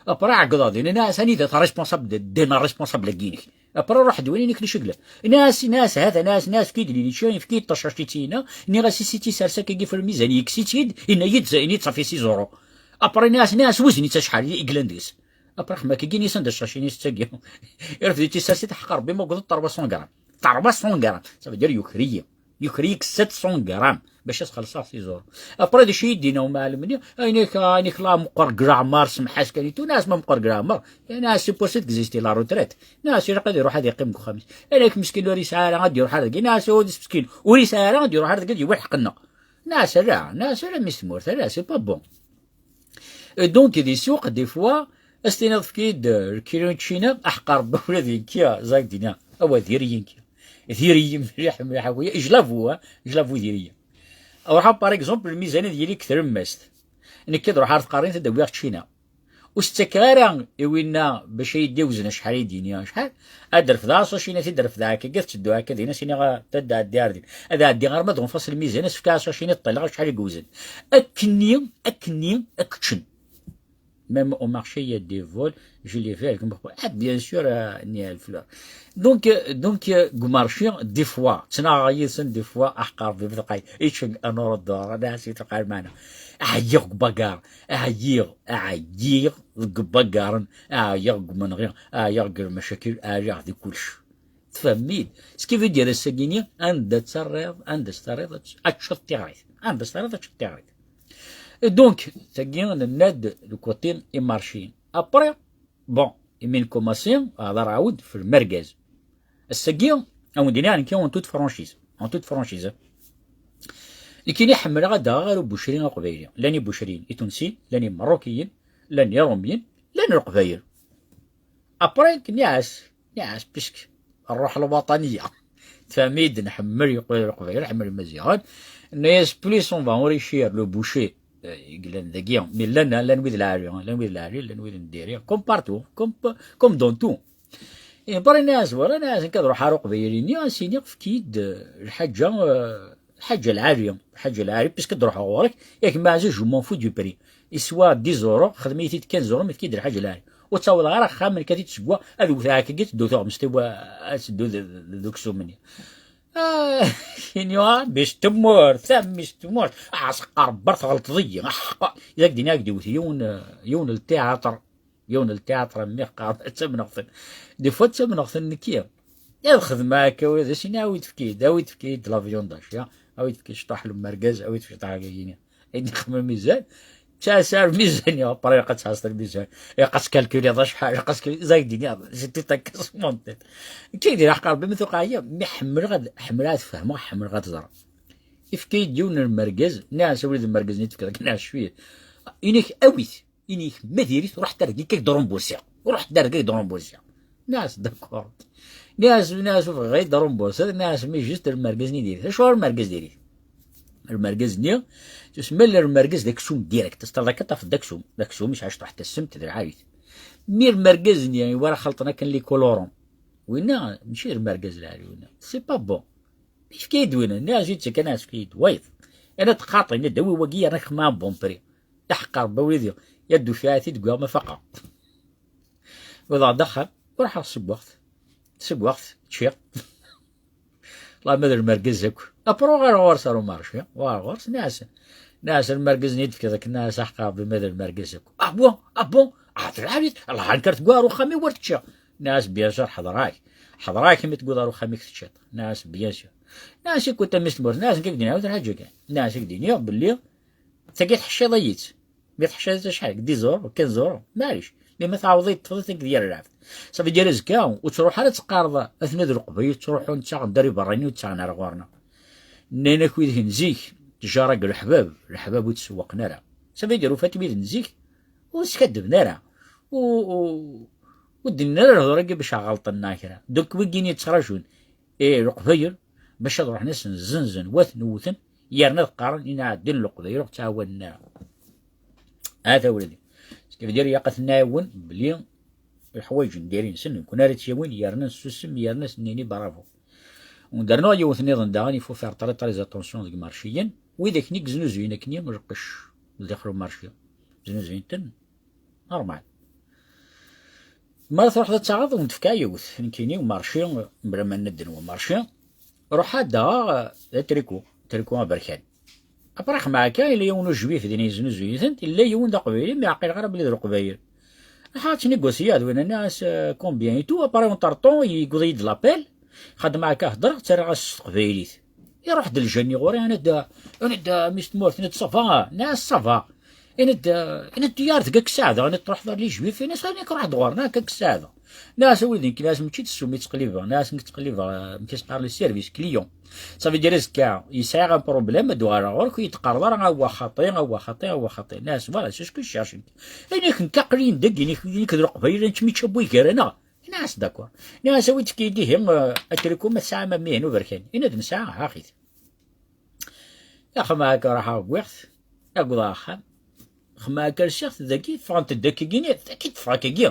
Après ɛeggḍeɣ din, nna-as anida-t responsable de, de, responsable-agi-inek. Après ruḥ-d win-inek licegla. Nna-as, nna-as hata, nna-as, nna-as efk-iyi-d liličya, efk-iyi-d taṣacit-inna. Nniɣ-as i s-itt-isers akkagi f lmizan, yekkes-itt-id, yenna-yi-d ini-tt ɣef i six euros. Après nna-as, nna-as wizen-itt acḥal i yellan deg-s. Après xma akkagi, nna-as anda ccacini s-ttagi. Irfed-itt isers-it ḥeqq Rebbi ma wwḍent trois cents grammes. Trois cents grammes. Ça veut dire yuker-iyi. Yuker-iyi sept cents grammes bac ad s-xellṣeɣ six euros. Après d acu i yi-d-yenna umɛellem-nni? Ayen-ik, ayen-ik la meqqer deg leɛmer, semḥ-as kan i tu, nna-as ma meqqer deg leɛmer, nna-as c'est pour ça que existe la retraite. Nna-as ilaq ad iruḥ ad iqqim deg uxxam-is. Ayen-ik meskin ur yesɛi ara ad iruḥ ar dagi, nna-as udi meskin ur yesɛi ara ad iruḥ ar dagi ad yewwi lḥeqq-nneɣ. Nna-as ala, nna-as ala mmi-s tmurt, ala, c'est pas bon. Et donc, di ssuq, des fois, ad s-tiniḍ efk-iyi-d, euh, lkilu n ččina, aḥeqq Rebbi ula d nekki, ẓag dina, awa diri-yi nekki. Diri-yi mliḥ, mliḥ akk, ijlabu, ha, ijlabu diri-yi. Ruḥeɣ, par exemple, lmizan ad yili deg tlemmast. Nekk ad ruḥeɣ ar tqerrint ad d-awiɣ ččina. Ur s-ttakeɣ ara i winna bac ad yi-d-iwzen acḥal i d-yini acḥal. Ad d-refdeɣ aṣacini, ad t-id-refdeɣ akka, ad tetteddu akka, din as-iniɣ, ah, ad ɛeddi ar din. Ad ɛeddiɣ arma d ɣunfaɣ s lmizan, ad s-fkeɣ aṣacini, ṭṭileɣ acḥal i yewzen. Akkenni, akkenni, ad k-ččen. Même au marché, il y a des vols, je les fais avec mon... Ah, bien sûr, euh, il y a le fleur. Donc, euh, donc, euh, deg umarci, des fois, ttnaɣeɣ yid-sen, des fois, aḥeqq Rebbi, btaqay, iččen anur ddor, ad as-itqal maɛna. Ɛyiɣ deg ubagar, ɛyiɣ, ɛyiɣ deg ubagaren, ɛyiɣ deg umenɣi, ɛyiɣ deg lmacakil, ɛyiɣ di kullec. Tfehmem-id? Ce qui veut dire, ass-agi-ni, anda tt-terriḍ, anda tt-terriḍ, ad teččeḍ tiɣrit. Anda tt-terriḍ, ad teččeḍ tiɣrit. Et donc, tagi, nenna-d le côté imarciyen. Après, bon, imi nkumaṣi, hḍer ɛawed f lmergaz. Ass-agi, ad wen-d-iniɣ nekki en toute franchise. En toute franchise. Nekkini ḥemmleɣ ad d-aɣeɣ ɣer ubucri aqbayli. Llan ibucriyen itunsiyen, llan imeṛṛukiyen, llan iṛumyen, llan leqbayel. Après, nniɣ-as, nniɣ-as, puisque الروح الوطنية. Tfehmem-id, nḥemmel Leqbayel, nḥemmel Imaziɣen. Nniɣ-as, plus on va enrichir le boucher, euh, i yellan dagi, mais llan, llan wid lɛali, llan wid lɛali, llan wid n diri, comme partout, comme, comme dans tout. Et après, nniɣ-as, voilà, nniɣ-as, nekk ad ruḥeɣ ar uqbayli-nni, ad s-iniɣ, efk-iyi-d, euh, lḥaǧa, euh, lḥaǧa lɛali, lḥaǧa lɛali, puisque ad ruḥeɣ ɣur-k, yak ma ɛziz, je m'en fous du prix. Iswa dix euros, xdem-iyi-t-id quinze euros, ma efk-iyi-d lḥaǧa lɛali. Ur ttawḍeɣ ara axxam, nekk ad t-id-ssewweɣ, ad wteɣ akkagi, ad teddu tuɣmest-iw, ad teddu d, d, d uksum-nni. Ah, ini, ah, mmi-s n tmurt, a mmi-s n tmurt, ah, seqqar ber tɣelṭeḍ-iyi, ah, ḥqa. Yak din ad d-iwet yiwen, yiwen n ltiyaṭr, yiwen n ltiyaṭr, mmi qqaren, d tamneɣ-ten. Des fois d tamneɣ-ten nekki. Ad xedmeɣ akka, ad as-ini, awi-d efk-iyi-d, awi-d efk-iyi-d la viande, ya, awi-d efk-iyi-d cṭuḥ n umergaz, awi-d efk-iyi-d cṭuḥ n yini. Ad ixemmem lmizan, ttɛassa lmizan, ya, après, ilaq ad tɛasseḍ lmizan, ilaq ad tkalkuliḍ acḥal, ilaq ad tkalkuliḍ, ẓag d-iniɣ, c'est tout un casse-montaine. Kik di lḥeqq Rebbi, mi tuqeɛ-iyi, mi ḥemmleɣ ad, ḥemmleɣ ad fehmeɣ, ḥemmleɣ ad ẓreɣ. Ifka-yi-d yiwen n lmergaz, nniɣ-as, a wlad, lmergaz-nni tefkiḍ, nniɣ-as, cwi, inik, awi-t, inik, ma diri-t, ruḥ-d ar dagi, ad k-d-rumbursiɣ, ruḥ-d ar dagi, ad k-d-rumbursiɣ. Nniɣ-as, d'accord. Nniɣ-as, nniɣ-as, ur bɣiɣ ad d-rumbursiɣ, nniɣ-as, mais juste lmergaz-nni diri-t. Acuɣer lmergaz diri-t? Lmergaz-nni, tusma lmergaz d aksum direct, testreḍ akka tafeḍ d aksum, d aksum, yesɛa cṭuḥ tassemt, d lɛali-t. Mi lmergaz-nni, iwala xelṭen akken les colorants. Winna, mačči d lmergaz lɛali, winna. C'est pas bon. Yefka-yi-d win, nniɣ-as yettak, nniɣ-as efk-iyi-d wayeḍ. Ana tqaṭi, nniɣ-d awi wagi yerna kma bon prix. Iḥeqqa Rebbi a wlidi, ya ddufiɛa-t-id wwiɣ mafaqeɣ. Wwḍeɣ-d axxam, ruḥeɣ ssewweɣ-t. Ssewweɣ-t, ččiɣ. Llah ma d lmergez akk. Apro ɣer ɣur-s ar umarci, ɣer ɣur-s, nniɣ-as, nniɣ-as lmergez-nni d-tefkiḍ akken, nniɣ-as aḥeqqa Rebbi ma d lmergez akk. Ah bon, ah bon, ah d lɛali-t, Allah nekk ar teggaḍ ar uxxam-iw ur teččiḍ. Nniɣ-as bien sûr, ḥeḍreɣ-ak. Ḥeḍreɣ-ak imi teggaḍ ar uxxam-ik teččiḍ. Nniɣ-as bien sûr. Nniɣ-as écoute a mmi-s n tmurt, nniɣ-as nekk ad k-d-iniɣ yiwet n lḥaǧa kan. Nniɣ-as ad k-d-iniɣ belli tagi tḥecciḍ-iyi-tt. Mi tḥecciḍ-iyi-tt acḥal? Dix euros, quinze euros, maɛlic. Mi ma tɛawdeḍ-iyi-d ṭṭfeḍ-it ad k-d-yerr lɛebd. Ça veut dire azekka ur ttruḥ ara ad teqqareḍ aten-a d Leqbayel ttruḥun ttaɣen-d ar iberraniyen ur ttaɣen ara ɣur-neɣ. Nnan-ak wid-hin zik, tjara deg leḥbab, leḥbab ur tt-sewwaqen ara. Ça veut dire ufat wid n zik ur skadben ara. Ur, ur, ur d-nnin ara lehdur-agi bac ad ɣelṭen neɣ kra. Donc wigini yettrajun i Leqbayel bac ad ruḥen ad sen-zzenzen wat n wten, yerna ad qqaren inaɛdin n Leqbayel ur ɣ-ttɛawanen ara. Ata wladi. Ça veut dire ilaq ad ten-nɛiwen belli leḥwayeǧ n diri-nsen, nekkni ara tt-yawin, yerna nessusem, yerna s-nini bravo. Wen-d-rnuɣ yiwet nniḍen daɣen, il faut faire très très attention deg imarciyen, wid akken i yeznuzuyen akkenni lqecc ddaxel umarci, znuzuyen-ten normal. Mi ara truḥeḍ ad taɣeḍ, wen-d-fkeɣ yiwet, nekkini umarci, bla ma nadden umarci, ruḥ ad d-aɣeɣ, eh, d atriku, triku aberkan. Après xemɛa akka, yella yiwen ujwif din yeznuzuy-itent, yella yiwen d aqbayli, mi ɛqileɣ ara belli d leqbayel. Ruḥeɣ ad tnigusyiɣ d winna, nniɣ-as, eh, combien et tout, après entre temps, yewweḍ-iyi-d l'appel, xedmeɣ akka hedreɣ, ttarraɣ-as s teqbaylit. Iruḥ-d lǧenni ɣur-i, ana-d, ana-d, a mmi-s n tmurt, ana-d ça va, nniɣ-as ça va. Ini-d, ini-d, yar deg akk ssaɛda, ini-d, truḥeḍ ar les juifs, ini-as, nekk ruḥeɣ-d ɣur-neɣ akka akk ssaɛda. Nniɣ-as, a wlidi, nekk nniɣ-as, mačči d ssum i ttqellibeɣ, nniɣ-as, nekk ttqellibeɣ, eh, amek i s-qqaren, le service client. Ça veut dire, azekka, yesɛiɣ un problème, ad uɣaleɣ ɣur-k, ur yi-d-qqareḍ ara, awa xaṭi, awa xaṭi, awa xaṭi. Nniɣ-as, voilà, c'est ce que je cherche. Ini-ak, nekk aql-i-n dagi, ini-ak, ini-ak d leqbayel, nekk mačči abwi gar-aneɣ. Nniɣ-as, d'accord. Nniɣ-as, a wi d-tefkiḍ ihi, eh, atriku ma tesɛam a mmi-hen uberkan. Ini-d, nesɛa, ha-t. Axxam akka ruḥeɣ wwiɣ-t, agweḍ axxam. Axxam akka rsiɣ-t dagi, ffɣent-d akkagini, dagi teffeɣ akkagi.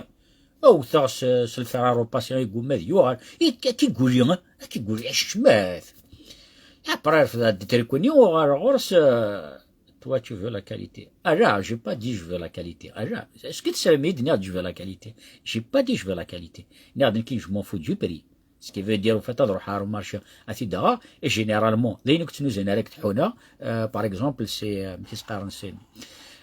Awteɣ s, s lferaro passion, igumma ad yuɣal. Ik-, ad k-iguli, ad k-iguli, acecmat. Après, rfdeɣ-d trikuni, uɣaleɣ ɣur-s, euh, toi, tu veux la qualité. Ah là, j'ai pas dit je veux la qualité. Ah là, est-ce que tu sais, mais je veux la qualité. J'ai pas dit je veux la qualité. Nniɣ-d nekk, je m'en fous du prix. Ce qui veut dire, au fait, ad ruḥeɣ ar umarci, ad t-id-aɣeɣ, et généralement, d ayen ur yettnuzun ara deg tḥuna, euh, par exemple, c'est, euh, amek i s-qqaren, c'est,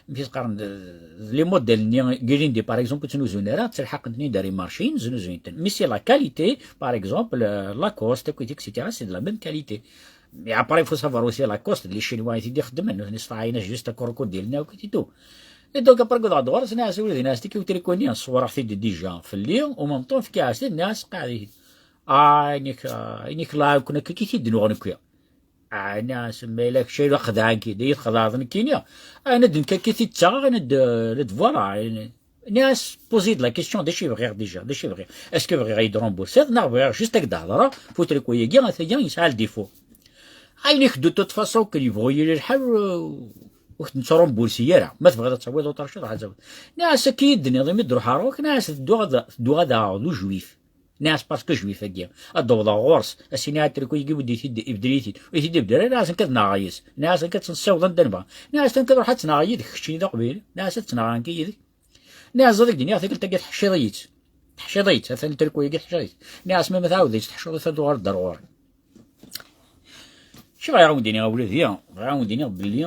amek i s-qqaren, d, d les modèles-nni n yilindi, par exemple, ur ttnuzun ara, ttelḥaqen-ten-id ar imarciyen, znuzuyen-ten. Mais c'est la qualité, par exemple, euh, Lacoste, et cetera, c'est de la même qualité. Mais après, il faut savoir aussi Lacoste, d les Chinois i t-id-ixeddmen, nutni sṭaɛin-as juste crocodile-nni, et tout. Et donc, après, wwḍeɣ-d ɣur-s, nniɣ-as, a wlidi, nniɣ-as, tiki utriku-nni, ṣewwreɣ-t-id déjà fell-i, en même temps, fkiɣ-as-t-id, nniɣ-as, qeɛɛed-it-id. Ah, ini-k, ah, ini-k, la, nekkni akka i t-id-nuɣ nekki. Ah, nniɣ-as, ma yella kečč ay la xedɛen-k-id, ay txedɛeḍ nekkini. Ah, ini-d nekk akka i t-id-ttaɣeɣ, ini-d, eh, la d-, voilà, ini-, nniɣ-as, poser-d la question, d acu i bɣiɣ déjà, d acu i bɣiɣ. Est-ce que bɣiɣ ad yi-d-remboursiḍ, neɣ bɣiɣ juste ad k-d-hedreɣ, ɣef utriku-agi, ata-ya yesɛa le défaut. Ayen i k-, de toute façon, akken yebɣu yili lḥal, ur, ur k-nettrumbulsi ara. Ma tebɣiḍ ad tawiḍ, ur terciḍ, ad tawiḍ. Nniɣ-as, akka i d-tenniḍ, imi d-ruḥeɣ ɣur-k, nniɣ-as, tedduɣ ad, tedduɣ ad aɣeɣ d ujwif. Nniɣ-as, parce que juif-agi, ad d-awḍeɣ ɣur-s, ad s-iniɣ atriku-agi, wi d-it-id-, ibder-it-id, ur it-id-ibder ara, nniɣ-as, nekk ad naɣeɣ yis. Nniɣ-as, nekk ad tt-nessiweḍ anda nebɣa. Nniɣ-as, nekk ad ruḥeɣ ad tt-naɣeɣ yid-k, keččini d aqbayli. Nniɣ-as, ad tt-naɣeɣ nekk yid-k. Nniɣ-as, ad ak-d-iniɣ, tikkelt-agi teḥciḍ-iyi-tt. Teḥciḍ-iyi-tt, atan atriku-agi teḥciḍ-iyi-tt. Nniɣ-as, ma, ma tɛawdeḍ-iyi-tt, teḥciḍ-iyi-tt, ad tuɣaleḍ ar ɣur-i. Acu bɣiɣ ad wen-d-iniɣ a wladi? Bɣiɣ ad wen-d-iniɣ belli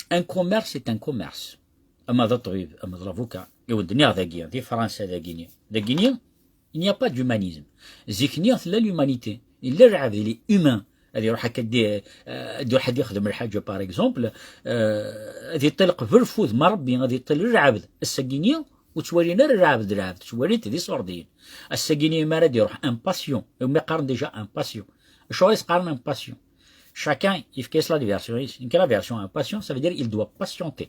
un commerce, c'est un commerce. Ama d aṭbib, ama d l'avocat. I wen-d-nniɣ dagi, di Fransa dagini. Dagini, il n'y a pas d'humanisme. Zik-nni tella l'humanité. Yella lɛebd, il est humain. Ad iruḥ akka di, eh, ad iruḥ ad ixdem lḥaǧa, par exemple, eh, ad iṭil qbel f udem n Rebbi, ad iṭil lɛebd. Ass-agini, ur ttwalin ara lɛebd d lɛebd, ttwalin-t d iṣurdiyen. Ass-agini, mi ara d-iruḥ un patient, umi qqaren déjà un patient. Acuɣer i s-qqaren un patient? Chacun yefka-yas la version-is. Nekk la version un patient, ça veut dire il doit patienter.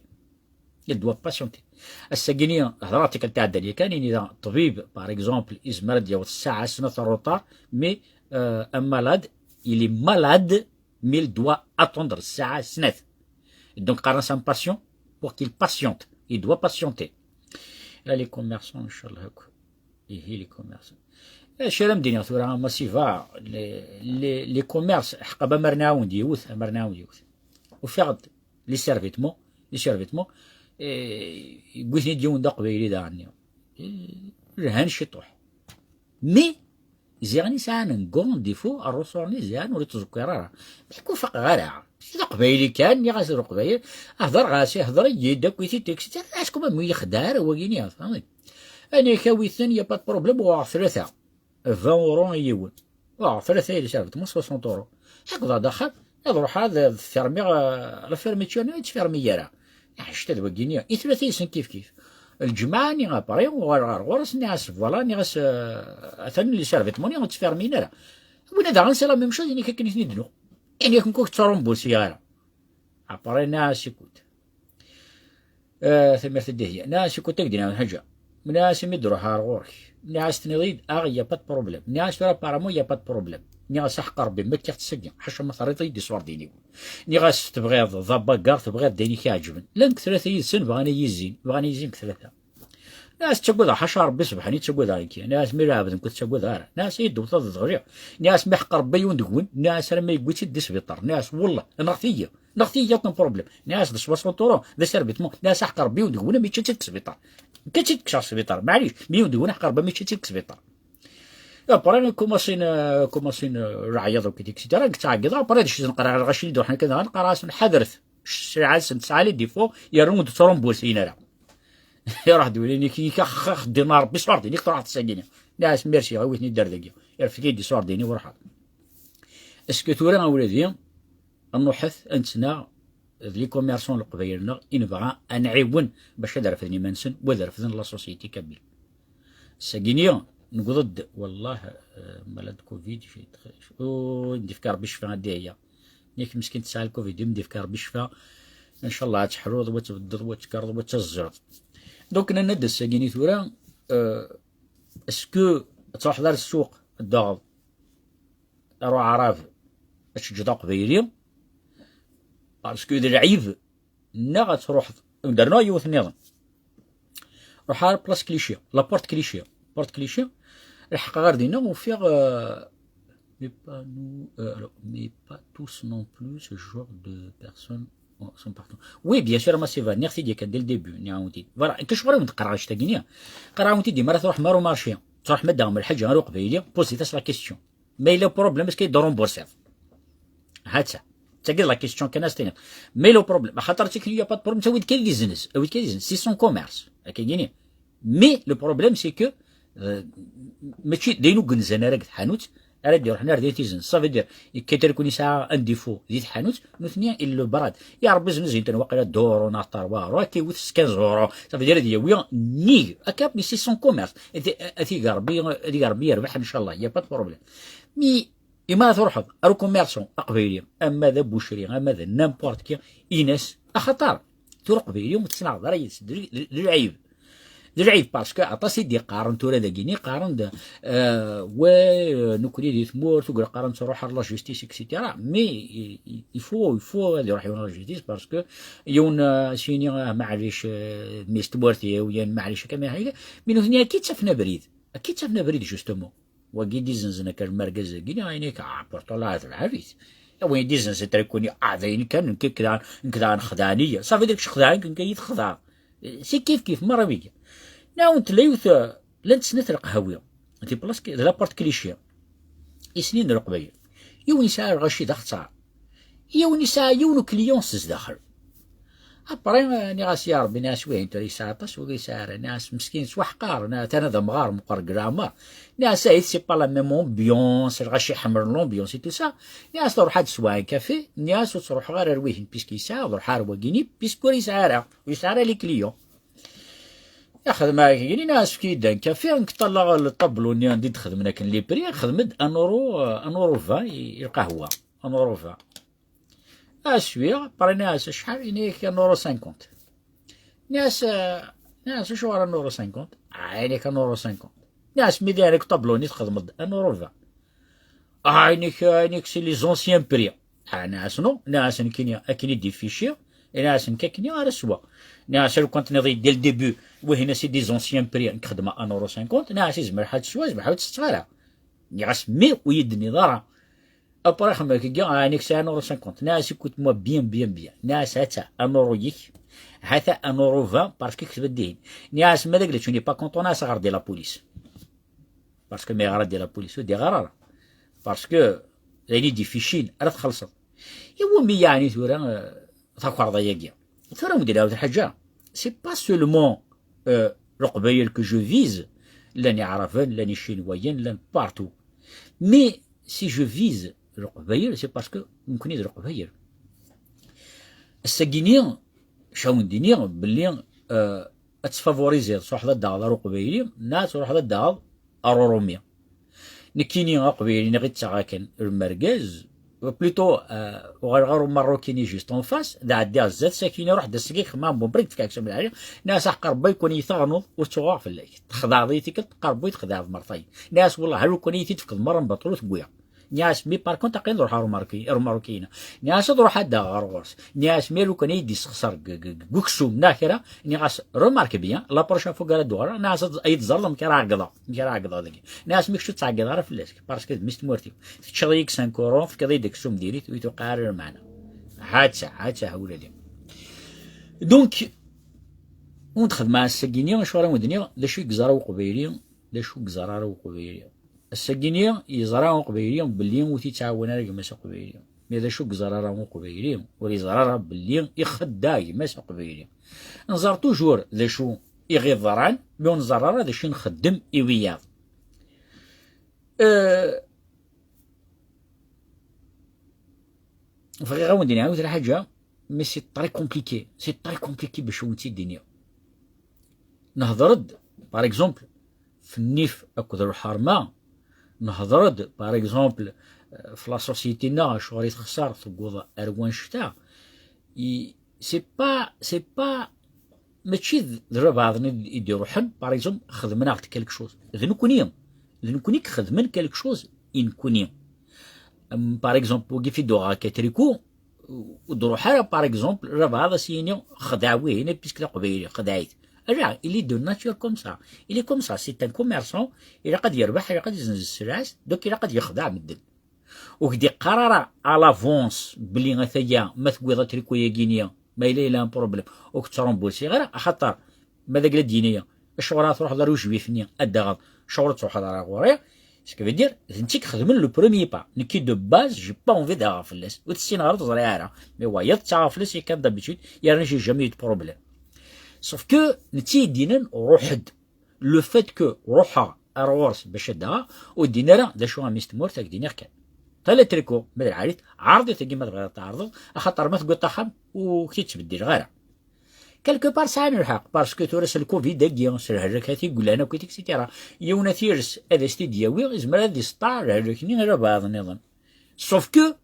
Il doit patienter. Ass-agini, hedreɣ tikkelt iɛeddan yakan, ini da ṭṭbib, par exemple, yezmer ad d-yaweḍ ssaɛa snat n retard, mais, euh, un malade, il est malade, mais il doit attendre ssaɛa snat. Donc, qqaren-as un patient pour qu'il patiente. Il doit patienter. Là, les commerçants, inchallah, quoi. Ihi, les commerçants. Acu ara m-d-iniɣ tura, a Masiva, les, les, les commerces, ḥeqqa, amer nɛawen-d yiwet, amer nɛawen-d yiwet. Ufiɣ-d les survêtements, les survêtements, eh, yewwi-ten-id yiwen d aqbayli daɣen-nni. Eh, lhan ciṭuḥ. Mais, ziɣen i sɛan un grand défaut, rrusur-nni ziɣen ur ittẓekkir ara. Mais ku faqeɣ ara. D aqbayli kan, nniɣ-as d aqbayli. Hder ɣas, ihder-iyi-d akk i titekst. Acku ma ur yexdeɛ ara wagi-nni, tfehmeḍ? Ani kawi-ten, y a pas de problème, uɣeɣ tlata. Vingt euros i yiwen. Uɣeɣ tlata yelli-s, rfed ma soixante euros. Ḥekdeɣ-d axxam, ad ruḥeɣ ad, ad fermiɣ, eh, la fermeture-nni ur yettfermi ara. Ḥecta d wagi-nni. I tlata yelli-s kif kif. Lǧemɛa-nni après, uɣaleɣ ɣer ɣur-s, nniɣ-as, voilà, nniɣ-as, eh, atan les survêtements-nni ur ttfermin ara. Winna daɣen c'est la même chose, ini-k akken i ten-id-nuɣ. Ini-ak nekk ur k-ttrumbulsiɣ ara. Après, nniɣ-as, écoute. Ah, tanemmirt a Dihya. Nniɣ-as, écoute, ad k-d-iniɣ lḥaǧa. Nniɣ-as, imi d-ruḥeɣ ar ɣur-k, nniɣ-as, tenniḍ-iyi-d, ah, y a pas de problème. Nniɣ-as, tura, apparemment, y a pas de problème. Nniɣ-as, a ḥeqq Rebbi, ma kkiɣ-tt-agi, ḥaca ma terriḍ-iyi-d iṣurdiyen-iw. Nniɣ-as, tebɣiḍ d abagar, tebɣiḍ d ayen i k-iɛeǧben. Llant tlata yid-sen bɣan ad yi-zzin, bɣan ad yi-zzin deg tlata. Nniɣ-as, ttagadeɣ ḥaca Rebbi, sebḥen-i, ttagadeɣ nekki. Nniɣ-as, mi leɛbed nekk ur ttagadeɣ ara. Nniɣ-as, i yi-d-tewteḍ d ɣliɣ. Nniɣ-as, ma ḥeqq Rebbi, yiwen deg-wen. Nniɣ-as, arma yewwi-tt-id di sbiṭar. Nniɣ-as, wellah, nɣet-iyi. Nɣet-iyi akk un problème. Nniɣ-as, d soixante euros, d asarbitment. Nniɣ-as, a ḥeqq Rebbi, yiwen deg-wen, am yečča-tt-id deg sbiṭar. Nekk ad tt-id-kkseɣ seg sbiṭar, maɛlic, mi yiwen deg-wen, a ḥeqq Rebbi, am yečča-tt-id deg sbiṭar. Après, kumasin, kumasin, leɛyaḍ akk, et cetera. Nekk ttɛeggiḍeɣ, après, d cci neqra ɣer lɣaci-nni d-ruḥen akka daɣen, qqareɣ-asen, ḥadret. Ssɛa-nsen tesɛa les défauts, yernu ur d-ttrumbulsiyen ara. Iruḥ-d wulin-ik, ik ax-, ax-, ddin Rebbi ṣurdin-ik, truḥeḍ s-agi-nni. Nniɣ-as, merci, awi-ten-id ar dagi. Irfed-iyi-d iṣurdin-iw, ruḥeɣ. Est-ce que tura a wladi, ad nruḥet ad nettnaɣ d les commerçants n Leqbayel-nneɣ i nebɣa ad nɛiwen bac ad refden iman-nsen, u ad refden la société kabyle. Sagi-nni, newweḍ-d, wallah, eh, malade covid, j'ai très, oh, i m-d-ifk Rebbi ccfa a Dihya. Yak meskin tesɛa le covid, i m-d-ifk Rebbi ccfa. Ncallah ad teḥluḍ, wa tbeddeḍ, wa tkerḍ, wa tazzeḍ. Donc, nenna-d ass-agi-nni tura, eh, est-ce que ad truḥeḍ ar ssuq, ad d-taɣeḍ ar uɛrab, ad teǧǧeḍ aqbayli, parce que d lɛib, neɣ ad truḥeḍ, ad rnuɣ yiwet nniḍen. Ruḥeɣ ar place Clichy, la porte Clichy, porte Clichy, leḥqeɣ ɣer dinna, ufiɣ, euh, mais pas nous, euh, alors, mais pas tous non plus, ce genre de personnes sont partout. Oui, bien sûr, a Masiva, nniɣ-t-id yakan dès le début, nniɣ-awen-t-id. Voilà, acu ɣur-i wen-d-qqareɣ annect-agi-nni? Qqareɣ-awen-id, mi ara truḥem ar umarché, truḥem ad d-taɣem lḥaǧa ar uqbayli, posit-as la question. Ma yella problème, est-ce que ad d-remboursiḍ? Ha-tt-a. Tagi d la question kan ad s-tiniḍ. Ma yella problème, axaṭer tikni, y a pas de problème, tawi-d kan d izenz, awi-d kan d izenz, c'est son commerce. Akka-gini. Mais le problème, c'est que, euh, mačči d ayen ur yenzan ara deg tḥanut, ara d-iruḥen ar diri tizenz. Ça veut dire, yekkater-iken yesɛa un défaut di tḥanut, nutni, ils le bradent. Ya Rebbi, zenzin-ten waqila deux euros neɣ trois euros, akka iwet s quinze euros. Ça veut dire, ad yawi nnig. Akka, mais c'est son commerce. Ad, ad ig Rebbi, ad ig Rebbi yerbeḥ, inchallah, y a pas de problème. Mais, imi ara truḥeḍ ar ukummerṣu aqbayli, ama d abucri, ama d n'importe qui, in-as, axaṭer tura aqbayli ur tettnaɣeḍ ara yid-s, d, d, d lɛib. D lɛib, parce que aṭas i d-iqqaren tura dagini, qqaren-d, euh, ouais, euh, nekkni di tmurt, ugar qqaren ttruḥ ar la justice, et cetera. Mais il, il faut, il faut ad iruḥ yiwen ar la justice, parce que yiwen, euh, sini, ah, maɛlic, euh, mmi-s n tmurt-iw, yan maɛlic akka, mais nutni akka i ttafen abrid. Akka i ttafen abrid, justement. Wagi d-izenzen akka lmergaz-agi, neɣ ayen akka, ah, pourtant la tebɛabit. A win d-izenzen trikuni, ah, d ayen kan, nekk, nekk daɣen, nekk daɣen xedɛen-iyi. Ça veut dire que xedɛen-k, nekk i yi-texdeɛ. C'est kif kif, merra wigi. Nɛawen tella yiwet, eh, llant snat lqehwi. Di place, di la porte Clichy. Isnin n Leqbayel. Yiwen yesɛa lɣaci d axeṣṣar. Yiwen yesɛa yiwen ukliyan s zdaxel. Après, eh, nniɣ-as, ya Rebbi, nniɣ-as, wihin tura yesɛa aṭas, wagi yesɛa ara. Nniɣ-as, meskin, s waḥqar, nniɣ, atan ad amɣar meqqer deg leɛmer. Nniɣ-as, ahit, c'est pas la même ambiance, lɣaci ḥemmlen l'ambiance et tout ça. Nniɣ-as, ruḥ ad teswa un café. Nniɣ-as, ur ttruḥeɣ ara ar wihin, puisque yesɛa, ad ruḥeɣ ar wagini, puisque ur yesɛi ara, ur yesɛi ara les clients. Ixdem ara kagini, nniɣ-as, efk-iyi-d un café, nekk ṭṭalleɣ le tableau-nni anda i d-xedmen akken les prix, xdem-d un euro, euh, un euro vingt i, i lqahwa, un euro vingt. Ah, swiɣ, après nniɣ-as acḥal, ini-ak un euro cinquante. Nniɣ-as, euh, nniɣ-as acuɣer un euro cinquante? Ah, ini-ak un euro cinquante. Nniɣ-as mi d-iɛrik ṭablu-nni txedmeḍ-d un euro vingt. Ah, ini-ak, ini-ak c'est les anciens prix. Ah, nniɣ-as non, nniɣ-as nekkini akken i d-iffici, nniɣ-as nekk akken ara sweɣ. Nniɣ-as lukan tenniḍ-iyi dès le début, wihin c'est des anciens prix, nekk xedmeɣ un euro cinquante, nniɣ-as izmer ḥal teswa, izmer ḥal ur tettetteɣ ara. Nniɣ-as mi ur yi-d-tenniḍ ara. Après xemmeɣ-agi, ah, nekk sɛiɣ un euro cinquante. Nniɣ-as écoute-moi bien, bien, bien. Nniɣ-as ha-tt-a un euro-yik, ha-t-a un euro vingt, parce que ketbet dihin. Nniɣ-as ma d agla tu n'es pas content, nniɣ-as ɣer-d i la police. Parce que mi ɣer-d i la police ur d-iɣer ara. Parce que d ayen i d-ificin ara txellṣeḍ. Iwumi yeɛni tura, eh, takerḍa-yagi? Tura wen-d-nɛawed lḥaǧa. C'est pas seulement, euh, Leqbayel que je vise, llan Iɛraben, llan Icinwayen, llan partout. Mais si je vise Leqbayel, c'est parce que nekkni d Leqbayel. Ass-agi-ni, ca wen-d-iniɣ belli, euh, ad tfavoriziḍ, truḥeḍ ad d-taɣeḍ ar Uqbayli, neɣ ad truḥeḍ ad d-taɣeḍ ar Urumi. Nekkini Aqbayli neɣ i ttaɣ akken, le mergaz, plutôt, euh, uɣaleɣ ɣer umarrukini juste en face, d ɛeddiɣ zdat, sakkin iruḥ d asgik xemma bon brek tefka aksum lɛali, nniɣ-as aḥeqq Rebbi, lukan iyi-teɣnuḍ ur ttuɣaɣ fell-ak. Texdeɛḍ-iyi tikkelt, aqerbuy texdeɛḍ mertayen. Nniɣ-as wellah ha lukan iyi-t-id-tefkeḍ merra n baṭel ur t-wwiɣ. Nniɣ-as mi par contre aqil ad ruḥeɣ ɣer umarruki-, ɣer umarrukina. Nniɣ-as ad ruḥeɣ ad d-aɣeɣ ɣer ɣur-s. Nniɣ-as mi lukan ay d-issexṣer deg, deg, deg uksum neɣ kra, nniɣ-as remarque bien, la prochaine fois ara d-uɣaleɣ, nniɣ-as ad, ay d-ẓreḍ amek ara ɛeggḍeɣ, amek ara ɛeggḍeɣ dagi. Nniɣ-as mi kečč ur ttɛeggiḍ ara fell-as, parce que d mmi-s n tmurt-iw. Teččiḍ-iyi-d cinq euros, tefkiḍ-iyi-d aksum diri-t, ur yi-tuqiɛ ara lmeɛna. Ha-tt-a, ha-tt-a, ha ula d. Donc, ur d-xedmeɣ ass-agi-ni, acu ara wen-d-iniɣ, d acu i yeẓra Uqbayli, d acu i yeẓra ara Uqbayli. Ass-agi-ni yeẓra Uqbayli belli ur t-yettɛawan ara gma-s Uqbayli. Mi d acu i yeẓra ara Uqbayli, ur yeẓra ara belli ixeddeɛ gma-s Uqbayli. Nẓer toujours d acu i ɣ-iḍran, mi ur nẓer ara d acu i nxeddem i wiyaḍ. Euh, bɣiɣ a wen-d-iniɣ yiwet lḥaǧa, mais c'est très compliqué, c'est très compliqué bac a wen-tt-id-iniɣ. Nehder-d, par exemple, f nnif akked lḥerma, nehder-d, par exemple, f la société-nneɣ, acuɣer i texṣer, tewweḍ ar wanect-a. I, c'est pas, c'est pas, mačči d, d rabaɛḍ-nni i d-iruḥen, par exemple, xedmen-aɣ-d quelque chose. D nekkni, d nekkni i ixedmen quelque chose i nekkni. Em, par exemple, wagi fi d-uɣeɣ akka triko, ur d-ruḥ ara, par exemple, rabaɛḍ a s-yini xdeɛ wihin, puisque d aqbayli, xdeɛ-it. Ala, il est de nature comme ça. Il est comme ça, c'est un commerçant, ilaq ad yerbeḥ, ilaq ad yezzenz sselɛa-s, donc ilaq ad yexdeɛ medden. Ur k-d-iqqar ara à l'avance belli ataya ma tewwiḍ atriko-yagi-ni, ma yella yella un problème, ur k-ttrumbusiɣ ara, axaṭer ma d agla d-yini acuɣer ara truḥeḍ ar ujwif-nni ad d-taɣeḍ, acuɣer ur truḥeḍ ara ɣur-i? Ce qui veut dire, d netta i ixedmen le premier pas. Nekki de base, j'ai pas envie d-aɣeɣ fell-as. Ur t-ssineɣ ara, ur t-ẓriɣ ara. Mais wayeḍ ttaɣeɣ fell-as yakan d'habitude, yerna j'ai jamais eu de problème. Sauf que netta i d-yennan ruḥ-d. Le fait que ruḥeɣ ar ɣur-s bac ad d-aɣeɣ, ur d-yenni ara d acu a mmi-s n tmurt, ad k-d-iniɣ kan. Tala triko, ma d lɛali-t, ɛreḍ-it-agi ma tebɣiḍ ad t-tɛerḍeḍ, axaṭer ma tewwiḍ-t axxam, ur k-yettbeddil ara. Quelque part sɛan lḥeqq, parce que tura s lcovid-agi, s lehrak-agi i yellan akk, et cetera. Yiwen ad t-yers ad as-t-id-yawi, izmer ad iseṭṭaɛ lehrak-nni i rabaɛḍ nniḍen. Sauf que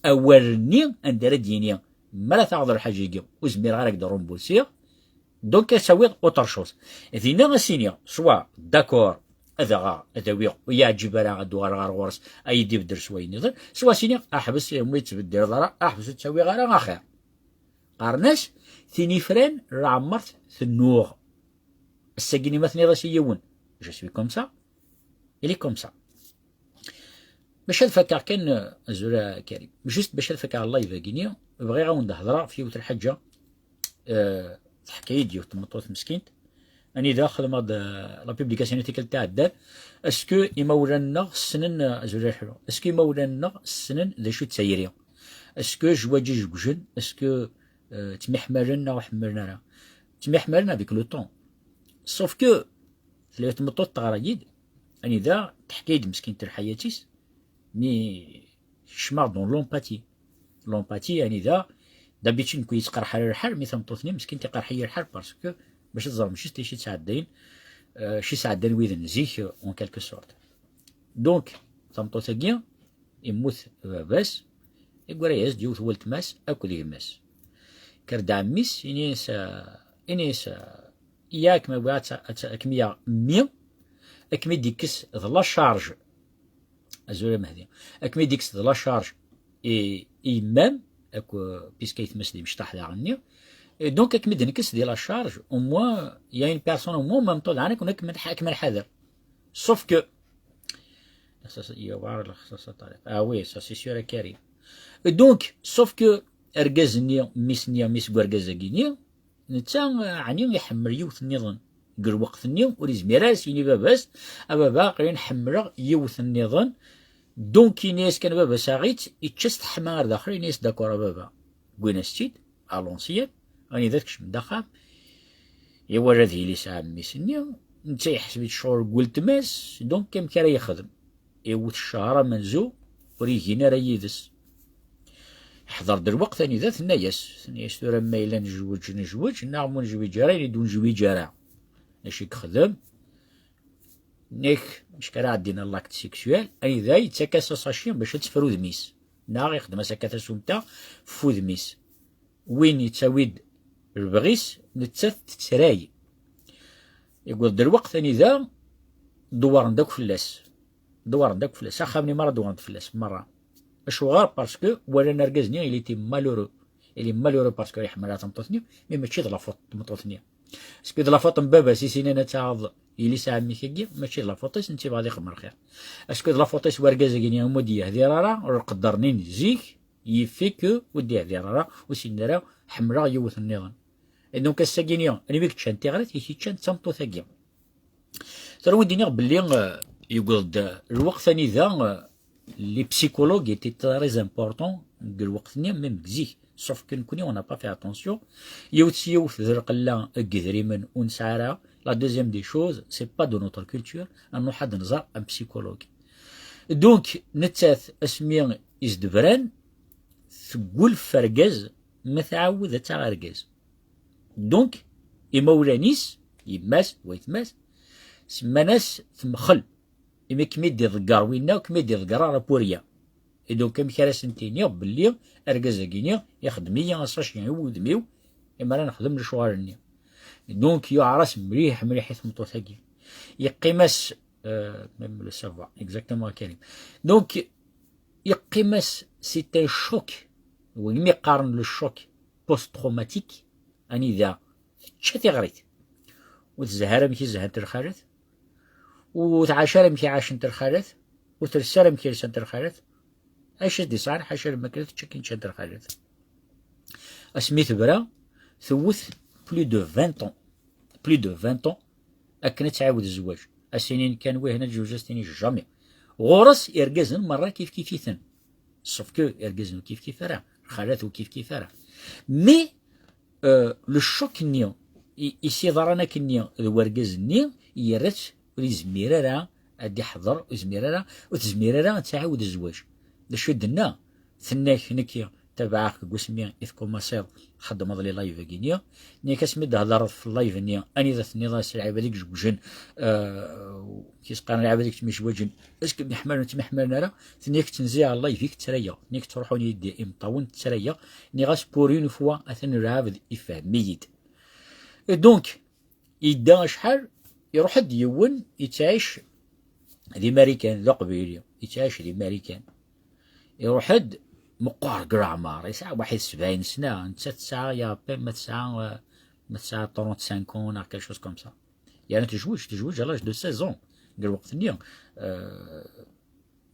awal-nni anda ara d-yini, mi ara taɣeḍ lḥaǧa-agi, ur zmireɣ ara ad k-d-rumbusiɣ, donc ad tawiḍ autre chose. Dinna ad s-iniɣ, soit d'accord, ad aɣeɣ, ad awiɣ, ur yi-yeɛǧib ara ad d-uɣaleɣ ɣer ɣur-s, ad yi-d-ibeddel s wayen nniḍen, soit ad s-iniɣ, aḥbes, ma ur yi-d-tettbeddileḍ ara, aḥbes ur ttawiɣ ara axir. Qqaren-as, tin ifran leɛmer tennuɣ. Ass-agi-ni ma tenniḍ-as i yiwen, je suis comme ça, il est comme ça. Bac ad fakeɣ kan, euh, azul a Karim. Juste bac ad fakeɣ live-agi-ni, bɣiɣ a wen-d-hedreɣ f yiwet lḥaǧa, euh, teḥka-yi-d yiwet tmeṭṭut meskint. Anida xedmeɣ-d, euh, la publication-nni tikkelt iɛeddan. Est-ce que imawlan-nneɣ ssnen, euh, azul a Ḥlu? Est-ce que imawlan-nneɣ ssnen d acu d tayri? Est-ce que zzwaǧ ijewjen, est-ce que, euh, ttmiḥmalen neɣ ur ḥemmlen ara? Ttmiḥmalen avec le temps. Sauf que tella tmeṭṭut teɣra-yi-d, anida teḥka-yi-d meskint lḥayat-is, mi kecmeɣ dans l'empathie. L'empathie, anida, d'habitude, nekk yettqerḥ ara lḥal, mi tameṭṭut-nni meskint iqerḥ-iyi lḥal, parce que, bac ad teẓrem juste acu i sɛeddayen, euh, acu i sɛeddan wid n zik, euh, en quelque sorte. Donc, tameṭṭut-agi, immut baba-s, iggra-yas-d yiwet weltma-s akked gma-s. Kker-d ɛemmi-s, ini-as, euh, ini-as, euh, yak ma bɣiɣ ad tt-, ad tt-, ad kem-yaɣ mmi, ad kem-id-ikkes d la charge. Azul a Mehdi. Ad kem-id-ikkes d la charge i, i yemma-m, ak-, puisque aytma-s d imecṭaḥ daɣen-nni. Et donc, ad kem-id-nekkes di la charge, au moins, il y a une personne, au moins, en même temps, daɣen, ad kem-, ad kem-nḥader. Sauf que, Ça, ça, il va avoir le- ça, ça, ça. Ah oui, ça c'est sûr, Karim. Et donc, sauf que argaz-nni, mmi-s-nni, mmi-s n urgaz-agi-nni, netta, ɛni iḥemmel yiwet nniḍen. Deg lweqt-nni, ur yezmir ara s-yini baba-s, a baba, aql-i ḥemmleɣ yiwet nniḍen. Donc, ini-as kan baba-s aɣ-itt, ičča-s teḥma ar daxel, ini-as, d'accord a baba. Wwin-as-tt-id, à l'ancienne, anida tkecmem-d axxam, iwala ad yili yesɛa mmi-s-nni, netta yeḥseb-itt ccɣel n weltma-s, donc amek ara yexdem? Iwwet ccher amenzu, ur yegin ara yid-s. Ḥḍer-d lweqt anida tenna-yas, tenna-yas, tura ma yella nezweǧ, nezweǧ, neɣ ma ur nezwiǧ ara, ili-d ur nezwiǧ ara. Acu i yexdem? Nek, acu ara ɛeddin l'acte sexuel, anida yettak-as asaci bac ad teffer udem-is. Neɣ ixdem-as akka tasumta f udem-is. Win yettawi-d lebɣi-s, nettat tettray. Yewweḍ-d lweqt anida dewwren-d akk fell-as. Dewwren-d akk fell-as. Axxam-nni merra dewwren-d fell-as, merra. Acuɣer? Parce que walan argaz-nni, il était malheureux. Il est malheureux parce que iḥemmel tameṭṭut-nni, mais mačči d la faute n tmeṭṭut-nni. Est-ce que d la faute n baba-s i s-inan ad taɣeḍ yelli-s n ɛemmi-k-agi? Mačči d la faute-is, netta yebɣa ad ixdem lxir. Est-ce que d la faute-is n urgaz-agi-nni umi ur d-yehdir ara, ur qeddren-in zik, yif-ik ur d-yehdir ara, ur s-yenni ara ḥemmleɣ yiwet nniḍen? Et donc ass-agi-nni, anwa i yeččan tiɣrit? I yeččan d tameṭṭut-agi. Tura win d-iniɣ belli, euh, yewweḍ-d lweqt anida, euh, les psychologues étaient très importants deg lweqt-nni, même deg zik. Sauf que nekkni, on n'a pas fait attention. Yiwet s yiwet d lqella n yedrimen ur nesɛi ara. La deuxième des choses, c'est pas de notre culture, ad nruḥ ad nẓer un psychologue. Donc, nettat, asmi i s-d-bran, teggul f argaz, ma tɛawed ad taɣ argaz. Donc, imawlan-is, yemma-s, waytma-s, semman-as temxel. Imi kem-id-iḍegger winna, ur kem-id-iḍegger ara pour rien. Et donc, amek ara sen-tiniḍ belli argaz-agi-nni ixdem-iyi asaci i wudem-iw, imi ara nexdem lecɣal-nni? Donc, yuɛer-as mliḥ, mliḥ i tmeṭṭut-agi. Yeqqim-as, euh, même le savoir, exactement, Karim. Donc, yeqqim-as, c'est un choc. Win mi qqaren le choc post-traumatique, anida tečča tiɣrit. Ur tezhi ara amek i zhant lxalat, ur tɛac ara amek i ɛacent lxalat, ur tels ara amek i lsant lxalat. Acu i s-d-isɛan, ḥaca lmakla tečča akken ččant lxalat. Asmi tebra, tewwet plus de vingt ans. Plus de vingt ans akken ad tɛiwed zzwaǧ. Ad s-inin kan wihna tezweǧ, ad s-tini jamais. Ɣur-s irgazen merra kif kif-iten. Sauf que irgazen ur kif kif ara, lxalat ur kif kif ara. Mais, euh, le choc-nni i, i s-iḍran akkenni d urgaz-nni, yerra-tt ur yezmir ara ad d-iḥḍer, ur yezmir ara, ur tezmir ara ad tɛiwed zzwaǧ. D acu i d-tenna? Tenna-k, nekki tabaɛeɣ-k deg wasmi i tkumaṣiḍ txeddmeḍ les lives-agi-nni. Nekk asmi d-thedreḍ f live-nni, anida tenniḍ-as lɛibad i izewǧen, euh, kis qqaren lɛibad i yettemyezwaǧen, est-ce que myeḥmalen ur ttemyeḥmalen ara? Tenna-k ttenziɛeɣ live-ik ttrayeɣ, tenna-k ttruḥun-iyi-d imeṭṭawen ttrayeɣ, nniɣ-as pour une fois atan lɛebd ifhem-iyi-d. Et donc, yedda acḥal, iruḥ-d yiwen yettɛic di Marikan, d aqbayli, yettɛic di Marikan. Iruḥ-d meqqer deg leɛmer, yesɛa waḥid sebɛin sna, nettat tesɛa, ya Rabbi, ma tesɛa, eh, ma tesɛa trente-cinq ans neɣ quelque chose comme ça. Yerna tezweǧ, tezweǧ à l'âge de seize ans. Deg lweqt-nni, eh,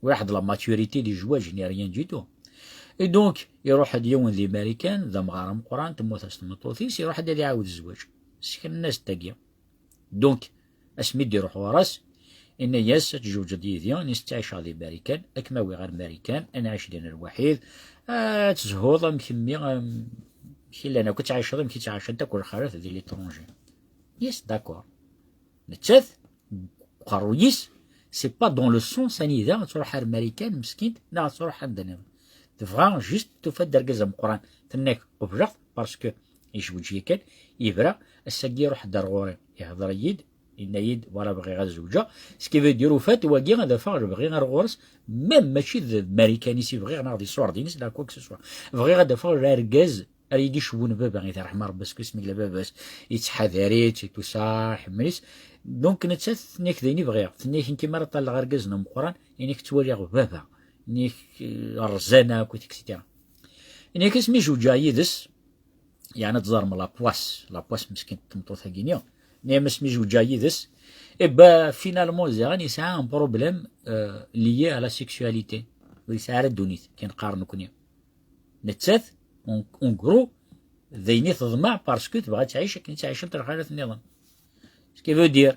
ulaḥ d la maturité di zzwaǧ, ni rien du tout. Et donc, iruḥ-d yiwen di Marikan, d amɣar ameqqran, temmut-as tmeṭṭut-is, iruḥ-d ad iɛawed zzwaǧ. Seknen-as-d tagi. Donc, asmi d-iruḥ ɣur-s, inna-yas, ad tjewǧeḍ yid-i, nis ttɛiceɣ di Marikan, ad kem-awiɣ ar Marikan, ad nɛic din lwaḥid, ad tezhuḍ am kemmi, am, amek i llan akk, ad tɛiceḍ amek i ttɛacant akk lxalat di l'étranger. Yes, d'accord. Nettat, uqerruy-is, c'est pas dans le sens anida ad truḥ ar Marikan, meskint, neɣ ad truḥ anda nniḍen. Tebɣa juste tufa-d argaz ameqqran. Tenna-k, qebleɣ-t, parce que yejweǧ yakan, yebra, ass-agi iruḥ-d ar ɣur-i, ihḍer-iyi-d, yenna-yi-d, voilà, bɣiɣ ad zewǧeɣ. Ce qui veut dire, ufa-t, wagi ad afeɣ lebɣi ar ɣur-s, même mačči d Marikan-is i bɣiɣ, neɣ d iṣurdiyen-is, neɣ quoi que ce soit. Bɣiɣ ad afeɣ argaz ara yi-d-icewwen baba, i t-yerḥem Rebbi, seg wasmi yella baba-s, yettḥadar-itt, et tout ça, iḥemmel-itt. Donc, nettat, tenna-k d ayen i bɣiɣ. Tenna-k, nekk mi ara ṭalleɣ argaz n ameqqran, ini-k ttwaliɣ baba. Ini-k, eh, rrzan akk, et cetera. Ini-k asmi zewǧeɣ yid-s, yeɛni ad teẓrem la poisse, la poisse meskint n tmeṭṭut-agi-nni. Ini-am asmi zewǧeɣ yid-s, Et ben, finalement, ziɣen yesɛa un problème, euh, lié à la sexualité. Ur yesɛi ara ddunit, kan qqaren nekkni. Nettat, en, en gros, d ayen i teḍmeɛ parce que tebɣa ad tɛic akken i ttɛicent lxalat nniḍen. Ce qui veut dire,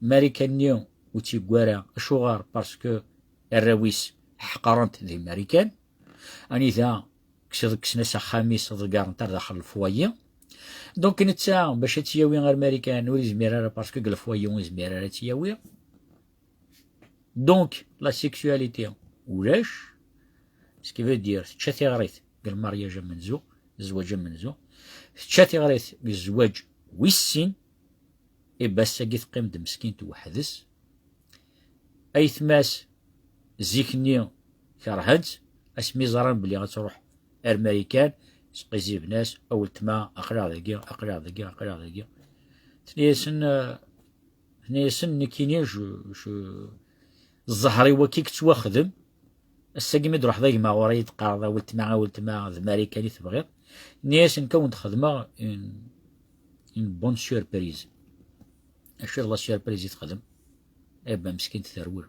Marikan-nni ur tt-yegwi ara. Acuɣer? Parce que arraw-is ḥeqren-t di Marikan. Anida kksen-as axxam-is, ḍeggren-t ar daxel lefwayi. Donc netta bac ad tt-yawi ar Marikan ur yezmir ara, parce que deg lefwayi ur yezmir ara ad tt-yawi. Donc la sexualité ulac. Ce qui veut dire tečča tiɣrit deg lmaryaj amenzu, zzwaǧ amenzu. Tečča tiɣrit deg zzwaǧ wis sin. Et ben ass-agi teqqim-d meskint weḥd-s. Aytma-s zik-nni kerhen-tt, asmi ẓran belli ad truḥ ar Marikan, sqizziben-as: "A weltma, aql-aɣ dagi, aql-aɣ dagi, aql-aɣ dagi." Tenna-yasen, eh, tenna-yasen: "Nekkini, je, je, zzher-iw akka i yettwaxdem. Ass-agi mi d-ruḥeḍ a gma ɣur-i, d-teqqareḍ a weltma, a weltma, d Marikan i tebɣiḍ." Nni-as: "Nekk a wen-d-xedmeɣ une, une bonne surprise." Acu d la surprise i texdem? Eh ben, meskint terwel.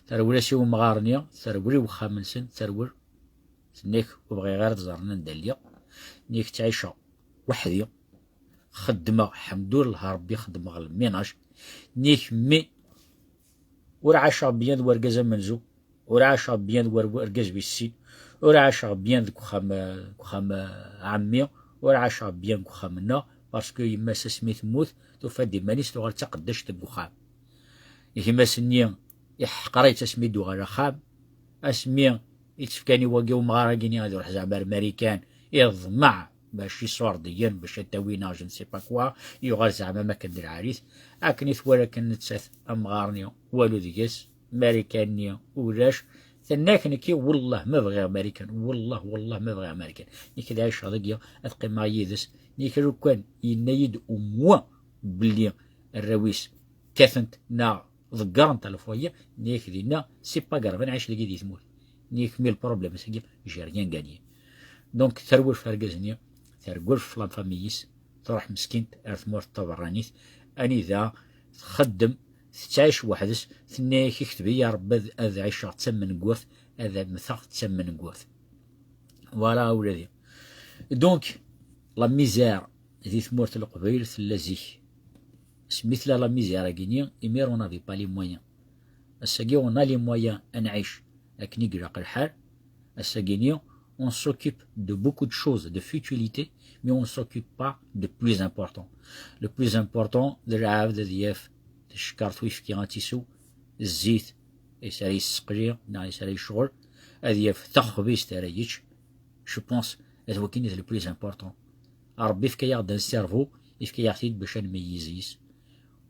Terwel-as i wemɣar-nni, terwel i wexxam-nsen, terwel. Tenna-ak: "Ur bɣiɣ ara ad ẓren anda lliɣ. Nekk ttɛiceɣ weḥd-i. Xeddmeɣ, ḥemdullah Rebbi, xeddmeɣ lminaj." Nekk mmi ur ɛaceɣ bien d wergaz amenzu, ur ɛaceɣ bien d wer-, wergaz wis sin, ur ɛaceɣ bien deg uxxam, deg uxxam, eh, ɛemmi, ur ɛaceɣ bien deg uxxam-nneɣ, parce que yemma-s asmi temmut, tufa-d iman-is tuɣal d taqeddact deg uxxam. Gma-s-nni iḥqer-itt asmi d-uɣal axxam, asmi i tt-fkan i wagi umɣar-agi-nni ad iruḥ zeɛma ar Marikan, iḍmeɛ bac iṣurdiyen, bac ad t-awin, je ne sais pas quoi, yuɣal zeɛma am akken d lɛali-t. Akken i twala kan nettat amɣar-nni, walu deg-s, Marikan-nni ulac. Tenna-k: "Nekki, wellah ma bɣiɣ Marikan, wellah, wellah ma bɣiɣ Marikan. Nekki ad ɛiceɣ dagi, ad qqimeɣ yid-s." Nekki lukan yenna-yi-d umwa belli arraw-is kkaten-t neɣ ḍeggren-t ɣer lefwayi, nni-ak dinna, c'est pas grave, ad nɛic dagi di tmurt. Nni-ak, mais le problème, c'est que j'ai rien gagné. Donc, terwel f argaz-nni, terwel f la famille-is, truḥ meskint ar tmurt taberranit, anida txeddem, tettɛic weḥd-s, tenna-ak, ikteb-iyi Rebbi ad, ad ɛiceɣ d tamengurt, ad mmteɣ d tamengurt. Voilà, a wladi. Donc, la misère di tmurt n Leqbayel tella zik. Asmi tella la misère-agi-ni, imir on n'avait pas les moyens. Ass-agi, on a les moyens ad nɛic akken i ilaq lḥal. Ass-agi-ni, on s'occupe de beaucoup de choses, de futilités, mais on s'occupe pas de plus important. Le plus important, d lɛebd ad yaf tacekkart uyefki ad tt-isew, zzit, is ara yesseqli, neɣ is ara yecɣel, ad yaf taxbizt ara yečč. Je pense, d wakken i d le plus important. Rebbi yefka-yaɣ-d un cerveau, yefka-yaɣ-t-id bac ad nmeyyez yis.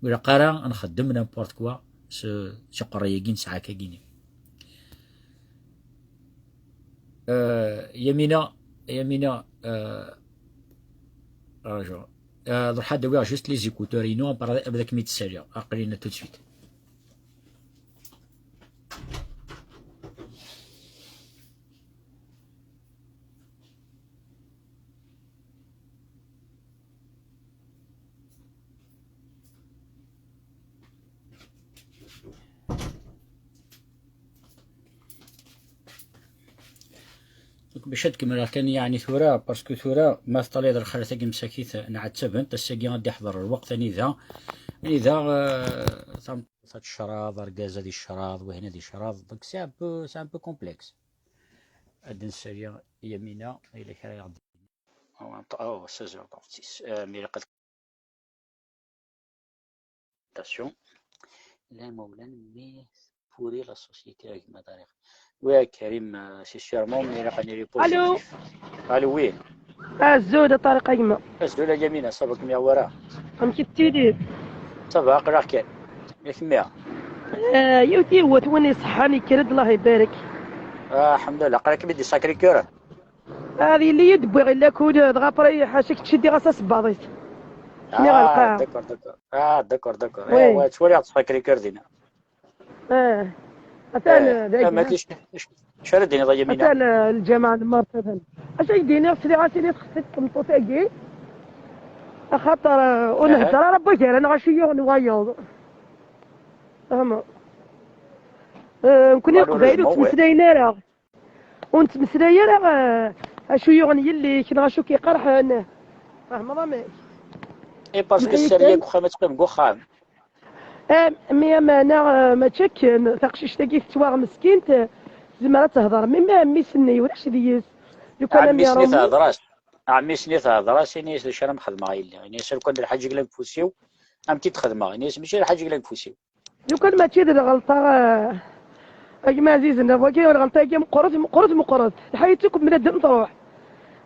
Ur ilaq ara ad nxeddem n'importe quoi s, s uqerray-agi nesɛa akkagini. Euh, Yamina, Yamina, euh, ah, je, euh, ruḥ ad awiɣ juste les écouteurs-inu, après ad ak-mi-d-ssaliɣ. Aql-in tout de suite. Donc, bac ad kemmleɣ kan, yeɛni tura, parce que tura, ma teṭṭaliḍ lxalat-agi msakit, nɛettabent, ass-agi ad d-iḥḍer lweqt anida, anida, euh, tameṭṭut ad tecraḍ, argaz ad icraḍ, wihin ad icraḍ. Donc, c'est un peu, c'est un peu complexe. Ad d-nsali Yamina, yella kra i aɣ-d-, oh, oh, seize heures trente-six. Euh, mi ilaq ad Attention. Llan imawlan, mais pourri la société, a gma Ṭariq. Oui, a Karim, euh, c'est sûrement, mais ilaq ad nili positif. Allô ? Allô, oui. Azul a Ṭariq, a gma. Azul a Yamina, ça va, kem-iɛwara ? Amek i tettiliḍ ? Ça va, aql-aɣ kan. Yak mmi. Ah, yiwet yiwet, win iṣeḥḥan yekker-d, Allah ibarek. Ah, alḥemdulillah, aql-akem-id di Sacré-Cœur. Ad yili i d-wwiɣ i lakul, dɣa après ḥaca kečč i d-iɣas asebbaḍ-is. Kni ɣer lqaɛa. Ah, d'accord, d'accord. Ah, d'accord, d'accord. Oui. Ewa, ttwaliɣ-d Sacré-Cœur dinna. Ah. Atan, eh, d agma. Acu ara d-tiniḍ a Yamina? Atan, eh, lǧameɛ n Mart, atan. Acu ay d-iniɣ, sliɣ-as ini texsef tmeṭṭut-agi. Axaṭer, eh, ur nehder ara n wagar-a neɣ acu yuɣen wayeḍ. Fehmeḍ? Eh, nekkni Leqbayel ur ttmeslayen ara. Ur nettmeslay ara, eh, acu yuɣen yelli-k neɣ acu k-iqerḥen. Fehmeḍ amek? Et parce que sser-agi deg uxxam ad teqqim deg uxxam. Eh, mi ameɛna, eh, mačči akken, taqcict-agi tettwaɣ meskint, eh, tezmer ad tehder, mi, mi ɛemmi-s-nni ulac deg-s. Lukan am Ɛemmi-s-nni iṛummi. Tehder-as, ɛemmi-s-nni tehder-as, ini-as d acu ara m-xedmeɣ a yelli. Ini-as lukan d lḥaǧa yellan deg ufus-iw, ad m-tt-id-xedmeɣ. Ini-as mačči d lḥaǧa yellan deg ufus-iw. Lukan mačči d lɣelṭa, eh, a gma ɛzizen, wagi lɣelṭa-agi meqqret, meqqret, meqqret. Lḥayat akk n bnadem truḥ.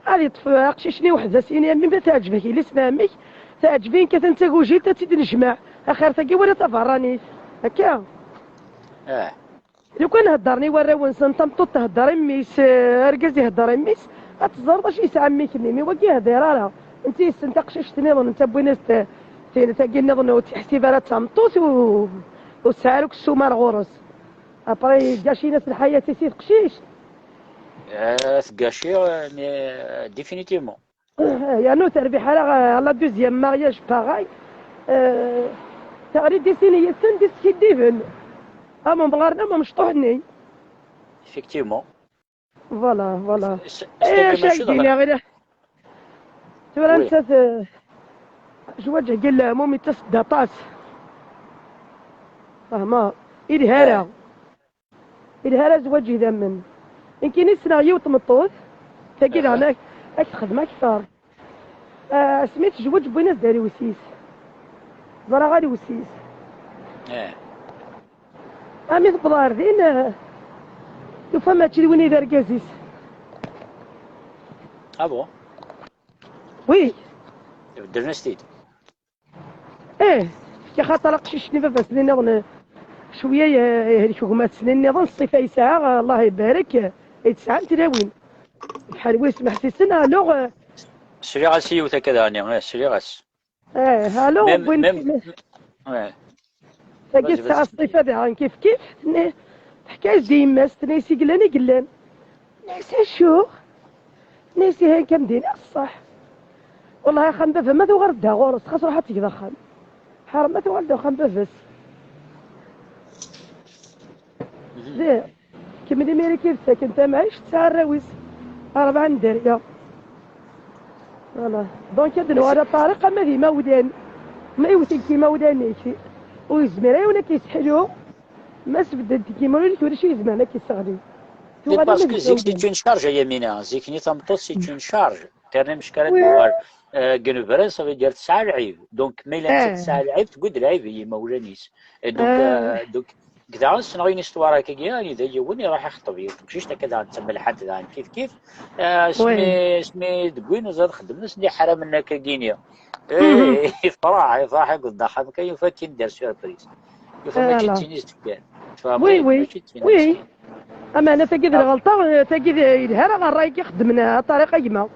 Ad yeṭṭef aqcic-nni weḥd-s, ini, a mmi, ma teɛǧeb-ak yelli-s n ɛemmi-k, teɛǧeb-iyi kan d tagujilt, ad tt-id-nejmeɛ. Axir tagi wala taberranit. Akka? Ah. Lukan heddren i warraw-nsen, tameṭṭut thedder i mmi-s, eh, argaz ihedder i mmi-s, ad teẓreḍ acu yesɛa mmi-k-nni. Mi wagi yehdir ara, netta yessen taqcict nniḍen, netta wwin-as-d tin, tagi nniḍen ur tt-iḥsib ara d tameṭṭut, u-, ur tesɛi ara akk ssuma ar ɣur-s. Après, gacin-as lḥayat-is i teqcict. Eh, tgaci, eh, mais, euh, définitivement. Yernu terbiḥ ara, eh, la deuxième mariage pareil. Eh, teɣli di sin yid-sen d iskiddiben. Am umɣar-nni, am umecṭuḥ-nni. Effectivement. Voilà, voilà. S-, s-, eh, s-, acu mačči d akken ɣer- tura oui. Nettat, eh, zzwaǧ-agi n leɛmum yettas-d aṭas. Fehmeḍ? Ilha ara. Eh. Ilha ara zzwaǧ idammen. Nekkini ssneɣ yiwet tmeṭṭut, tagi daɣen ad, ad k-texdem akter. Ah, asmi tezweǧ, wwin-as-d alwes-is. Ẓriɣ alwes-is. Eh. Ami tewweḍ ɣer din, eh, tufa mačči d win i d argaz-is. Ah bon? Oui. Beddlen-as-t-id. Eh, axaṭer aqcic-nni baba-s-nni nniḍen, eh, cwiya ye-, yehlek gma-s-nni nniḍen, ṣṣifa yesɛa, Allah ibarek, eh, yesɛa n tlawin. Lḥal wis meḥsisen, alors, eh, sliɣ-as i yiwet akka daɣen, eh, sliɣ-as. Eh, alors, même, wwin-, même, ouais. Tagi tesɛa ṣṣifa daɣen kif kif, tenna, teḥka-as-d i yemma-s, tenna-as i yellan i yellan. Tenna-as acu? Tenna-as ihi akka m-d-iniɣ ṣṣeḥ. Wellah axxam baba ma tuɣal-d ɣur-s, xas ruḥ ad tgeḍ axxam. Ḥaṛem ma tuɣal-d axxam baba-s. Mhm. Di, tkemmel imir-ik i d-ttaken tamɛict, tesɛa arraw-is. Rebɛa n dderya. Voilà. Donc ad nuɣal a Ṭariq ama d imawlan. Ma iwet-ik imawlan-ik, ur yezmir ara yiwen ad k-yesseḥlu. Ma sbedden-d deg yimru-inek, ulac i izemren ad k-isseɣli. Mais tuɣal parce que zik c'est une charge, a Yamina. Zik-nni tameṭṭut c'est une charge. Terna mecka ara d-nuɣal, euh, deg unebren, ça veut dire tesɛa lɛib. Donc, ma yella nettat tesɛa lɛib, tewwi-d lɛib i yimawlan-is. Et donc, euh, donc, daɣen ssneɣ une histoire akkagi, anida yiwen iruḥ ixeṭṭeb yiwet teqcict akka daɣen d tamelḥant daɣen kif kif. Euh, asmi, asmi deg win uẓad xeddmen-as-d iḥramen akkagi-nni. Eh, yefreḥ, yefreḥ akked d axxam kan, yufa-tt-in d surprise. Yufa mačči d tin i s-d-fkan. Tfehmeḍ? Oui, oui. Mačči d tin i s-d-fkan. Ameɛna tagi d lɣelṭa, tagi d, yelha ara ɣer ṛṛay i xeddmen a Ṭariq a gma.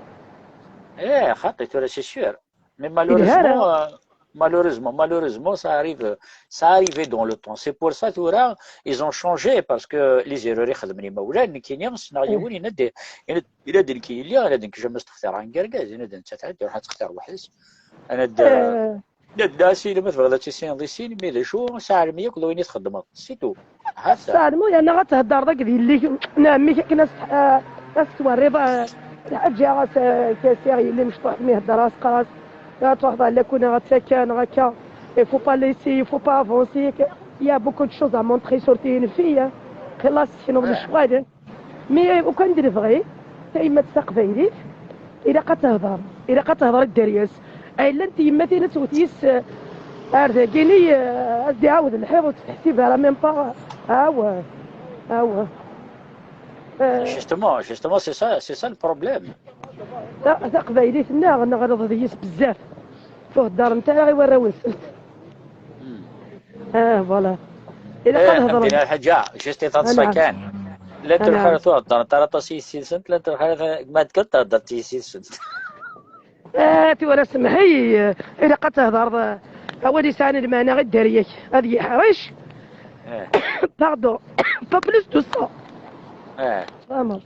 Eh, xaṭi tura, c'est sûr. Mais malheureusement, euh, malheureusement, malheureusement, ça arrive, ça arrive dans le temps. C'est pour ça, tura, ils ont changé, parce que les erreurs i xedmen imawlan, nekkini, ssneɣ yiwen, yenna-d, yenna-d, yenna-d nekk yelli, yenna-d nekk jamais ttextireɣ n yergaz, yenna-d nettat ad iruḥ ad textir weḥd-s. Yenna-d, eh, yenna-d, la, si, ma tebɣiḍ ad tissineḍ i sin, mais d acu, sɛelmi akk d wayen i txeddmeḍ, c'est tout. Sɛelmu, yerna ad theddreḍ akked yelli-k n ɛemmi-k akken ad s-, eh, ad s-twerriḍ, eh, lḥaǧa, as-, eh, kasiɣ yelli mecṭuḥ mi hedder, as-qqar-as, ad truḥeḍ ɣer lakul neɣ ad tekka neɣ akka. Il faut pas laisser, il faut pas avancer. Il y a beaucoup de choses à montrer, surtout une fille, hein. Xilla s-tekneḍ lecɣal. Mi ukan d lebɣi, tayemmat taqbaylit, ilaq ad tehder, ilaq ad tehder i dderya-s. Ay llant tyemmatin ad tewwet yis, eh, ar dagini, eh, ad d-iɛawed lḥiḍ ur tt-teḥsib ara même pas. Awa, awa. Eh, justement, justement, c'est ça, c'est ça le problème. Ta-, taqbaylit-nneɣ neɣleḍ deg-s bezzaf. Ur heddrent ara i warraw-nsent. Hmm. Ah, voilà. Ilaq ad hedren. Am din lḥaǧa, juste i taḍsa kan. Llant lxir ur heddrent ara aṭas yessi-tsent, llant lxir ma tkelt heddrent yessi-tsent. Ah, tura semmeḥ-iyi, ilaq ad thedreḍ, eh, awal yesɛan lmeɛna i dderya-k, ad yeḥric. Eh. Pardon, pas plus de ça. Eh. Vraiment.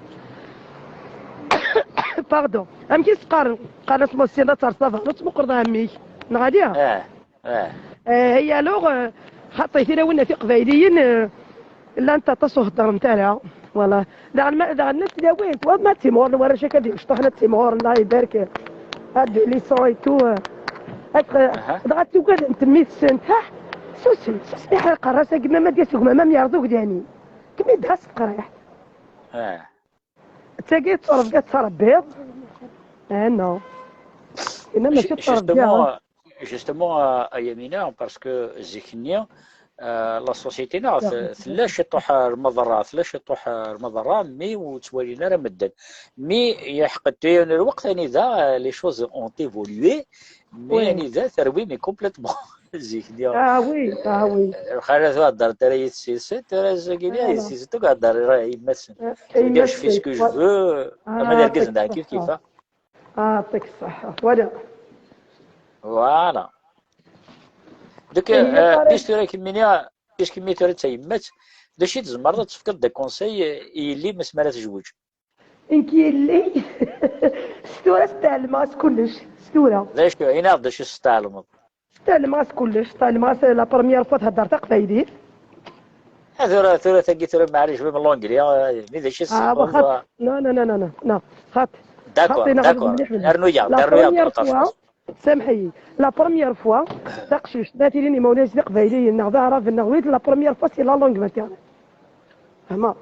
Pardon. Amek i s-qqaren? Qqaren-as Mossina Terṣafa, ur tmuqreḍ a mmi-k. Neɣ ala? Eh, eh. Eh, هي alors, eh, xaṭi, tilawin tiqbayliyin, eh, llant aṭas ur heddrent ara. Voilà. Daɣen ma, daɣen llant tlawin, wa ma ttimɣuren warrac akka d imecṭuḥen ad ttimɣuren, Allah ibarek. Ad d-, les sons et tout, eh. Ad, eh, dɣa tugadent mmi-tsent, ha? Susi, susi, ḥerqer-as, a gma, ma d-yas ugmam, am yerẓ ugdani. Kemmi d-has teqriḥt. Eh. D tagi tettṛebga tettṛebbiḍ. Ah non. Inna mačči d ttṛebga. Justement, justement, euh, a Yamina, parce que zik-nni, euh, la société-nneɣ t-, tella ciṭuḥ ar lmeḍra, tella ciṭuḥ ar lmeḍra, mi ur ttwalin ara medden. Mi yeḥqed yiwen lweqt anida, euh, les choses ont évolué, mi anida terwi, mais complètement. Zik-nni. Ah oui, ah oui. Lxalat ur heddrent ara yid-s, tura zagini yid-s akk heddren yemma-tsen. Ah, je fais ce que je veux, ama d argaz daɣen kif kif. Ah, yeɛṭik ṣṣeḥḥa. Voilà. Voilà. Donc, euh, puisque tura kemmini, puisque kemmini tura d tayemmat, d acu i tzemreḍ ad tefkeḍ d conseil i yelli-m asmi ara tezweǧ? Nekk yelli, s tura stɛelmeɣ-as kullec, s tura. D acu, ini-aɣ-d d acu i s-tɛelmeḍ. Stɛelmeɣ-as kullec, stɛelmeɣ-as la première fois thedder taqbaylit. Ah, tura, tura tagi, tura maɛlic, même l'anglais, ah, mi d acu i s-tessexdeḍ? Non, non, non, non, non, non. Xaṭi. D'accord, d'accord. Rnu-yaɣ-d, rnu-yaɣ-d. Samḥ-iyi. La première fois, taqcict, ma tilin imawlan-is d iqbayliyen, neɣ d aɛraben, neɣ wid, la première fois, c'est la langue maternelle. Fehmeḍ?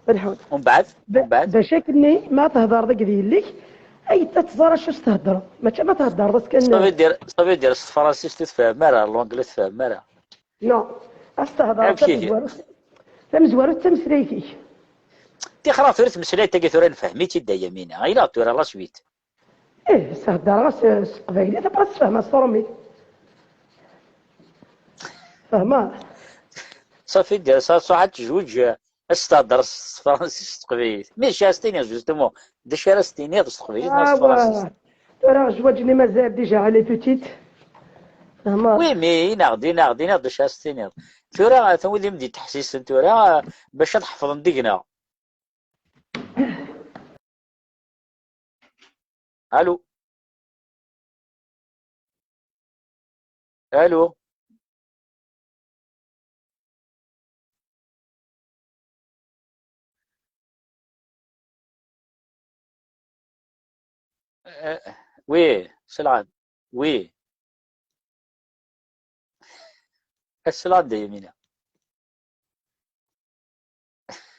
Lḥut. Umbeɛd? Umbeɛd? Bac akken-nni, ma thedreḍ akked yelli-k, ay teẓra acu s-thedreḍ. Mačči ma thedreḍ-as kan. Ça veut dire, ça veut dire, s tefransist ur tefham ara, l'anglais ur tefham ara. Non. As-thedreḍ tamezwarut, tamezwarut d tameslayt-ik. Tixra tura tmeslayt-agi tura nefhem-itt-id a Yamina. Ayla tura la suite. Ih, s-heddreɣ-as s teqbaylit, après tessefhem-as s trumit. Fehmeḍ? Safi, d-, sa-, ṣaḥa ad tezweǧ, ad s-tehder s tefransist s teqbaylit. Mais d acu ara s-tiniḍ, justement? D acu ara s-tiniḍ s teqbaylit neɣ s tefransist? Tura zzwaǧ-nni mazal déjà elle est petite. Fehmeḍ? Oui, mais inaɣ-d, inaɣ-d, inaɣ-d d acu ara s-tiniḍ. Tura, atan wid i m-d-yettḥessisen tura, bac ad ḥefḍen deg-neɣ. Allô? Allô? Euh, oui, c'est là. Oui. Ass-a ad d-yemina.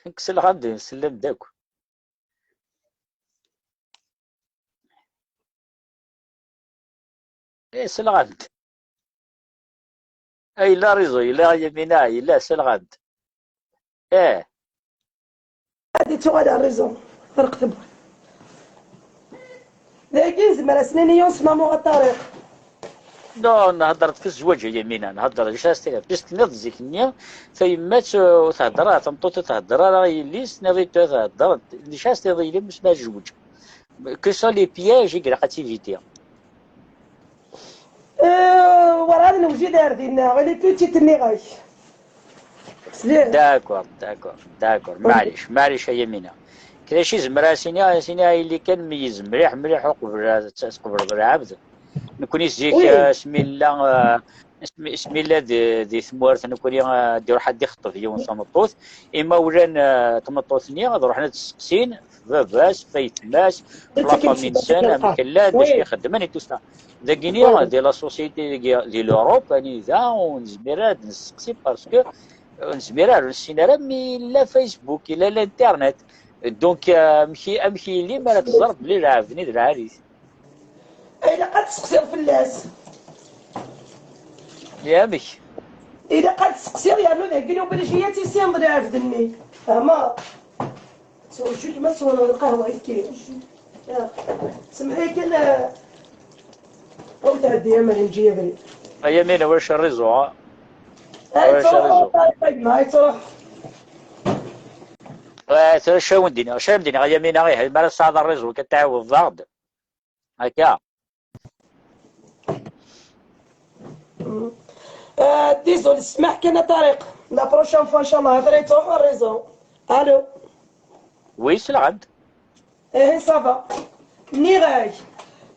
Kkes lɣand, nsellem-d akk. Eh, s lɣand. Ah, yella réseau, yella Yamina, yella s lɣand. Eh. Ad ittuɣal ar réseau. Ferq tewwurt. Dagi nezmer ad s-nini en ce moment a Ṭariq. Non, nhedder-d f zzwaǧ a Yamina, nhedder d acu ara s-tiniḍ. Puisque tenniḍ zik-nni, tayemmat, uh, ur thedder ara, tameṭṭut ur thedder ara i yelli-s, tenniḍ-iyi-d tura thedder, d acu ara s-tiniḍ i yelli-m asmi ara tezweǧ? Que sont les pièges i ilaq ad tt-éviter? Euh, werɛad newjid ar dinna, elle est petite, nniɣ-ak. Tesliḍ? D'accord, d'accord, d'accord. Maɛlic, maɛlic a Yamina. Kra ci zemreɣ ad s-iniɣ, ad s-iniɣ a yelli kan meyyez mliḥ, mliḥ uqbel ad tt-, ad tqebleḍ lɛebd. Nekni zik, oui, eh, asmi nella, eh, asmi, asmi nella di, di tmurt, nekni, eh, ad d-iruḥ ad d-ixeṭṭeb yiwen tameṭṭut, imawlan, eh, tmeṭṭut-nni ad ruḥen ad tt-seqsin, baba-s, f ayetma-s, f la famille-nsen, amek llan, d acu i xeddmen et tout ça. Dagini, di la société, dagi, di l'Europe, anida ur nezmir ara ad nesteqsi, parce que ur nezmir ara, ur nessin ara mi yella Facebook, yella l'internet. Donc, euh, amek i, amek yili mi ara teẓer belli lɛebd-nni d lɛali-t? Ilaq ad testeqsiḍ fell-as. Yamek? Ilaq ad testeqsiḍ, yernu d akken obligé ad tissineḍ lɛebd-nni. Fehmeḍ? Sweǧ-ik ma tesweḍ lqahwa, ayefki. Ya. Semmeḥ-iyi kan, eh, ur tɛeddi ama yenǧi abrid. A Yamina, ulac réseau, ha? Ay, ulac réseau. Ay, ay, ay, ay, yettruḥ. Eh, tura acu ara wen-d-iniɣ, acu ara wen-d-iniɣ, a Yamina, ihi, mi ara tesɛiḍ réseau, kan tɛiwdeḍ-aɣ-d. Akka. Euh, désolé, ssmaḥ kan a Ṭariq. La prochaine fois, inchallah, ad yettruḥ réseau. Allô? Oui, selɣen-d. Eh, ça va. Nniɣ-ak,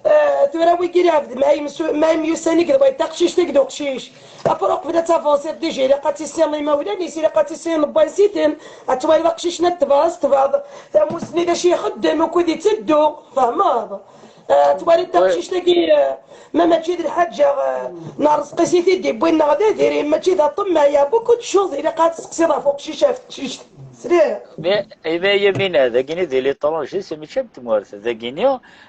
eh, tura wigi lɛebd ma yemsu- ma yemyussan i d wayeḍ, taqcict i d uqcic. Après, uqbel ad tavansiḍ, déjà ilaq ad tissineḍ imawlan-is, ilaq ad tissineḍ n wansi-ten, ad twaliḍ aqcic-nni ad tebɣeḍ, ad tebɣeḍ tamusni d acu ixeddem, ukud itteddu, tfehmeḍ? Eh, ad twaliḍ taqcict-agi, eh, ma mačči d lḥaǧa, eh, n rrezq-is i t-id-iwwin neɣ d adiri, mačči d aṭemmeɛ, ya beaucoup de choses, ilaq ad testeqsiḍ ɣef uqcic, ɣef teqcict. Sliɣ. Mais, eh, mais Yamina, dagini di l'étranger, c'est mačči am tmurt. Dagini,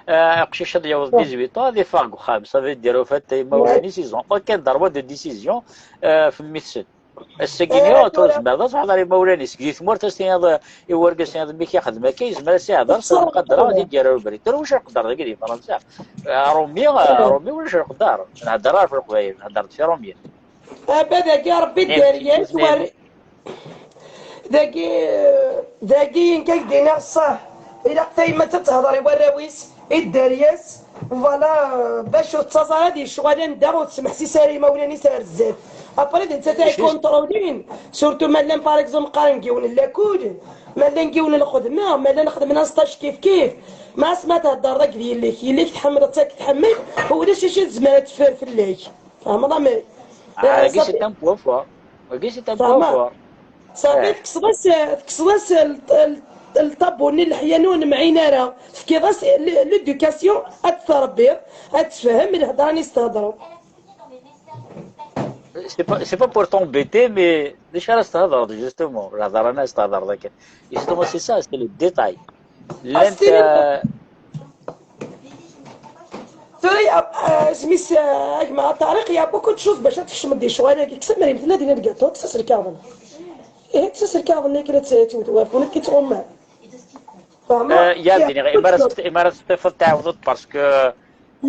eh, aqcic ad yaweḍ dix-huit ans, ad iffeɣ deg uxxam. Ça veut dire, au fait, imawlan-is, ils ont aucun droit de décision, eh, f mmi-tsen. Ass-agi-nni, eh, tura tzemreḍ ad tḥeḍreḍ imawlan-is. Deg tmurt, ad s-tiniḍ, eh, i urgaz, ad s-tiniḍ, mmi-k ixdem akka, yezmer ad s-iɛder, s lqadra, ad d-yerr ubrid. Tura, ulac leqder dagi di Fransa. Eh, Rumi, eh, Rumi, ulac leqder. Nhedder ɣef Leqbayel, nhedder-d f Irumyen. Aba dagi, Rebbi dderya-k, war- Dagi, dagi, nekk ad k-d-iniɣ ṣṣeḥ. Ilaq tayemmat ad tehder i warraw-is, i dderya-s, voilà, bac ur tettaẓ ara di lecɣal anda ur tesmeḥsis ara imawlan-is ar zdat. Après, d nettat ay kontrolin, surtout ma llan, par exemple, qqaren deg yiwen n lakul, ma llan deg yiwen n lxedma, ma llan xedmen un stage kif kif, ma asma theddreḍ akked yelli-k, yelli-k tḥemmleḍ-tt, ad k-tḥemmel, ulac acu tezmer ad teffer fell-ak. Tfehmeḍ, a mmi? Ah, wagi, c'est un point fort. Wagi, c'est un point fort. Safi, tekkseḍ-as, tekkseḍ-as l- l- lṭabu-nni n leḥya-nni ur nemɛin ara. Tefkiḍ-as l- l'éducation, ad t-tṛebbiḍ, ad tefhem lhedra-nni s-thedreḍ. C'est pas, c'est pas pour t'embêter, mais d acu ara s-thedreḍ, justement? Lhedra-nni ara s-thedreḍ akken. Justement, c'est ça, c'est le détail. Llant, euh, Tura, ya, eh, isem-is, eh, a gma Ṭariq, ya beaucoup de choses bac ad tkecmeḍ di ccɣel-agi. Kkes amrim, tella dinna lgaṭu, kkes-as lkaɣeḍ-nni. Ihi, kkes-as lkaɣeḍ-nni akken ad tt- ad tt-wet warfun, ad k-ittɣumma. Fehmeḍ? Eh, ya, dini, imar ad teṭṭ- imar ad teṭṭifeḍ tɛawdeḍ, parce que,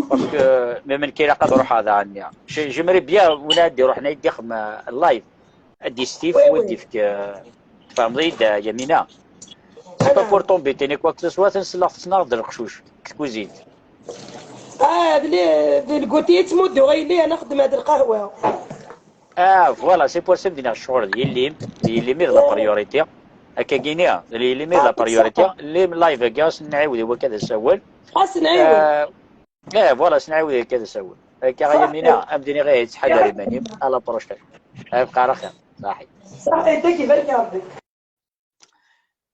parce que, même nekk ilaq ad ruḥeɣ daɣen. J'ai- j'aimerais bien win ad d-iruḥen ad d-ixdem, eh, live. Ad d-istif, oui, ad d-ifk, eh, tfehmeḍ-iyi-d, eh, Yamina? C'est pas pour t'embêter, ni quoi que ce soit, ad nsel ɣef ssneɣ d leqcuc, deg tkuzint. Ah, d li- d lguti i ttmudduɣ i yelli, ad nexdem ad lqahwa. Ah, voilà, c'est pour ça m-d-iniɣ ccɣel d yelli-m, d yelli-m i d la priorité. Akkagini, d yelli-m i d la priorité. Lim live-agi, as nɛiwed i wakka d asawal. As nɛiwed. Eh, eh, voilà, as nɛiwed i wakka d asawal. Akka, a Yamina, am d-iniɣ, eh, ttḥadar iman-im, à la prochaine. Abqa ara xir. Saḥi. Saḥi, dagi, barek Rebbi.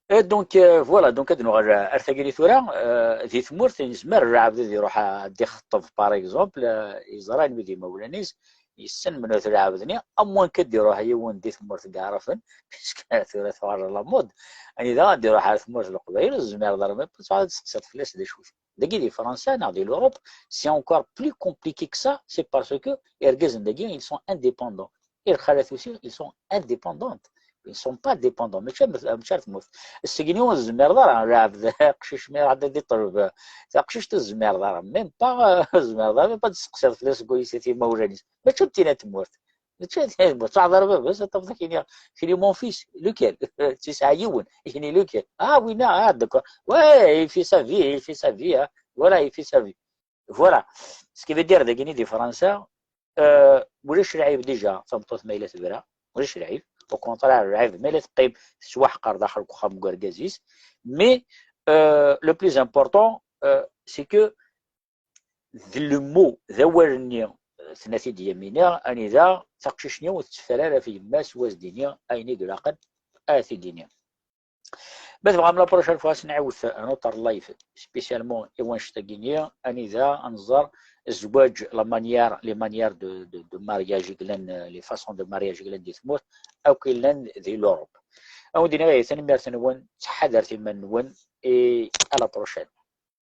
Et donc, euh, voilà, donc ad nuɣal ar tagiri tura, euh, di tmurt nezmer lɛebd ad iruḥ ad ixeṭṭeb, par exemple, euh, yeẓra anwi d imawlan-is, yessen menhu-t lɛebd-nni, à moins que ad iruḥ yiwen di tmurt n Iɛraben, puisque tura tuɣal la mode, anida ad iruḥ ar tmurt n Leqbayel, ur tezmireḍ ara même pas ad testeqsiḍ fell-as d acu-t. Dagi di Fransa neɣ di l'Europe, c'est encore plus compliqué que ça, c'est parce que irgazen dagi, ils sont indépendants. Et lxalat aussi, ils sont indépendantes. Ils ne sont pas dépendants. Mačči am, mačči ar tmurt. Seg-nni ur tezmireḍ ara, lɛebd, aqcic mi iruḥ ad d-iṭleb taqcict, ur tezmireḍ ara. Même pas, ur tezmireḍ ara, même pas ad testeqsiḍ fell-as seg wayes-it imawlan-is. Mačči am tin n tmurt. Mačči am tin n tmurt. Teɛḍer baba-s, ad tafeḍ ak-iniɣ, kini mon fils, lequel? Tesɛa yiwen, kini lequel? Ah, winna, ah, d'accord. Ouais, il fait sa vie, il fait sa vie, hein. Voilà, il fait sa vie. Voilà. Ce qui veut dire, dagini di Fransa, euh, ulac lɛib déjà, tameṭṭut ma yella tebra, ulac lɛib. Au contraire, lɛib ma yella teqqim tettwaḥqer daxel n uxxam n urgaz-is. Mais, euh, le plus important, euh, c'est que d le mot, d awal-nni, euh, tenna-t-id Yamina, anida taqcict-nni ur tetteffer ara ɣef yemma-s, u ad s-d-tini ayen i ilaqen ad t-id-tini. Ma tebɣam, la prochaine fois, ad s-nɛiwed un autre live, spécialement i wanect-agi-nni, anida ad nẓer zzwaǧ, la manière, les manières de, de, de mariage i yellan, euh, les façons de mariage i yellan di tmurt, akk i yellan di l'Europe. Ad wen-d-iniɣ, eh, tanemmirt-nwen, ttḥadaret iman-nwen, et à la prochaine.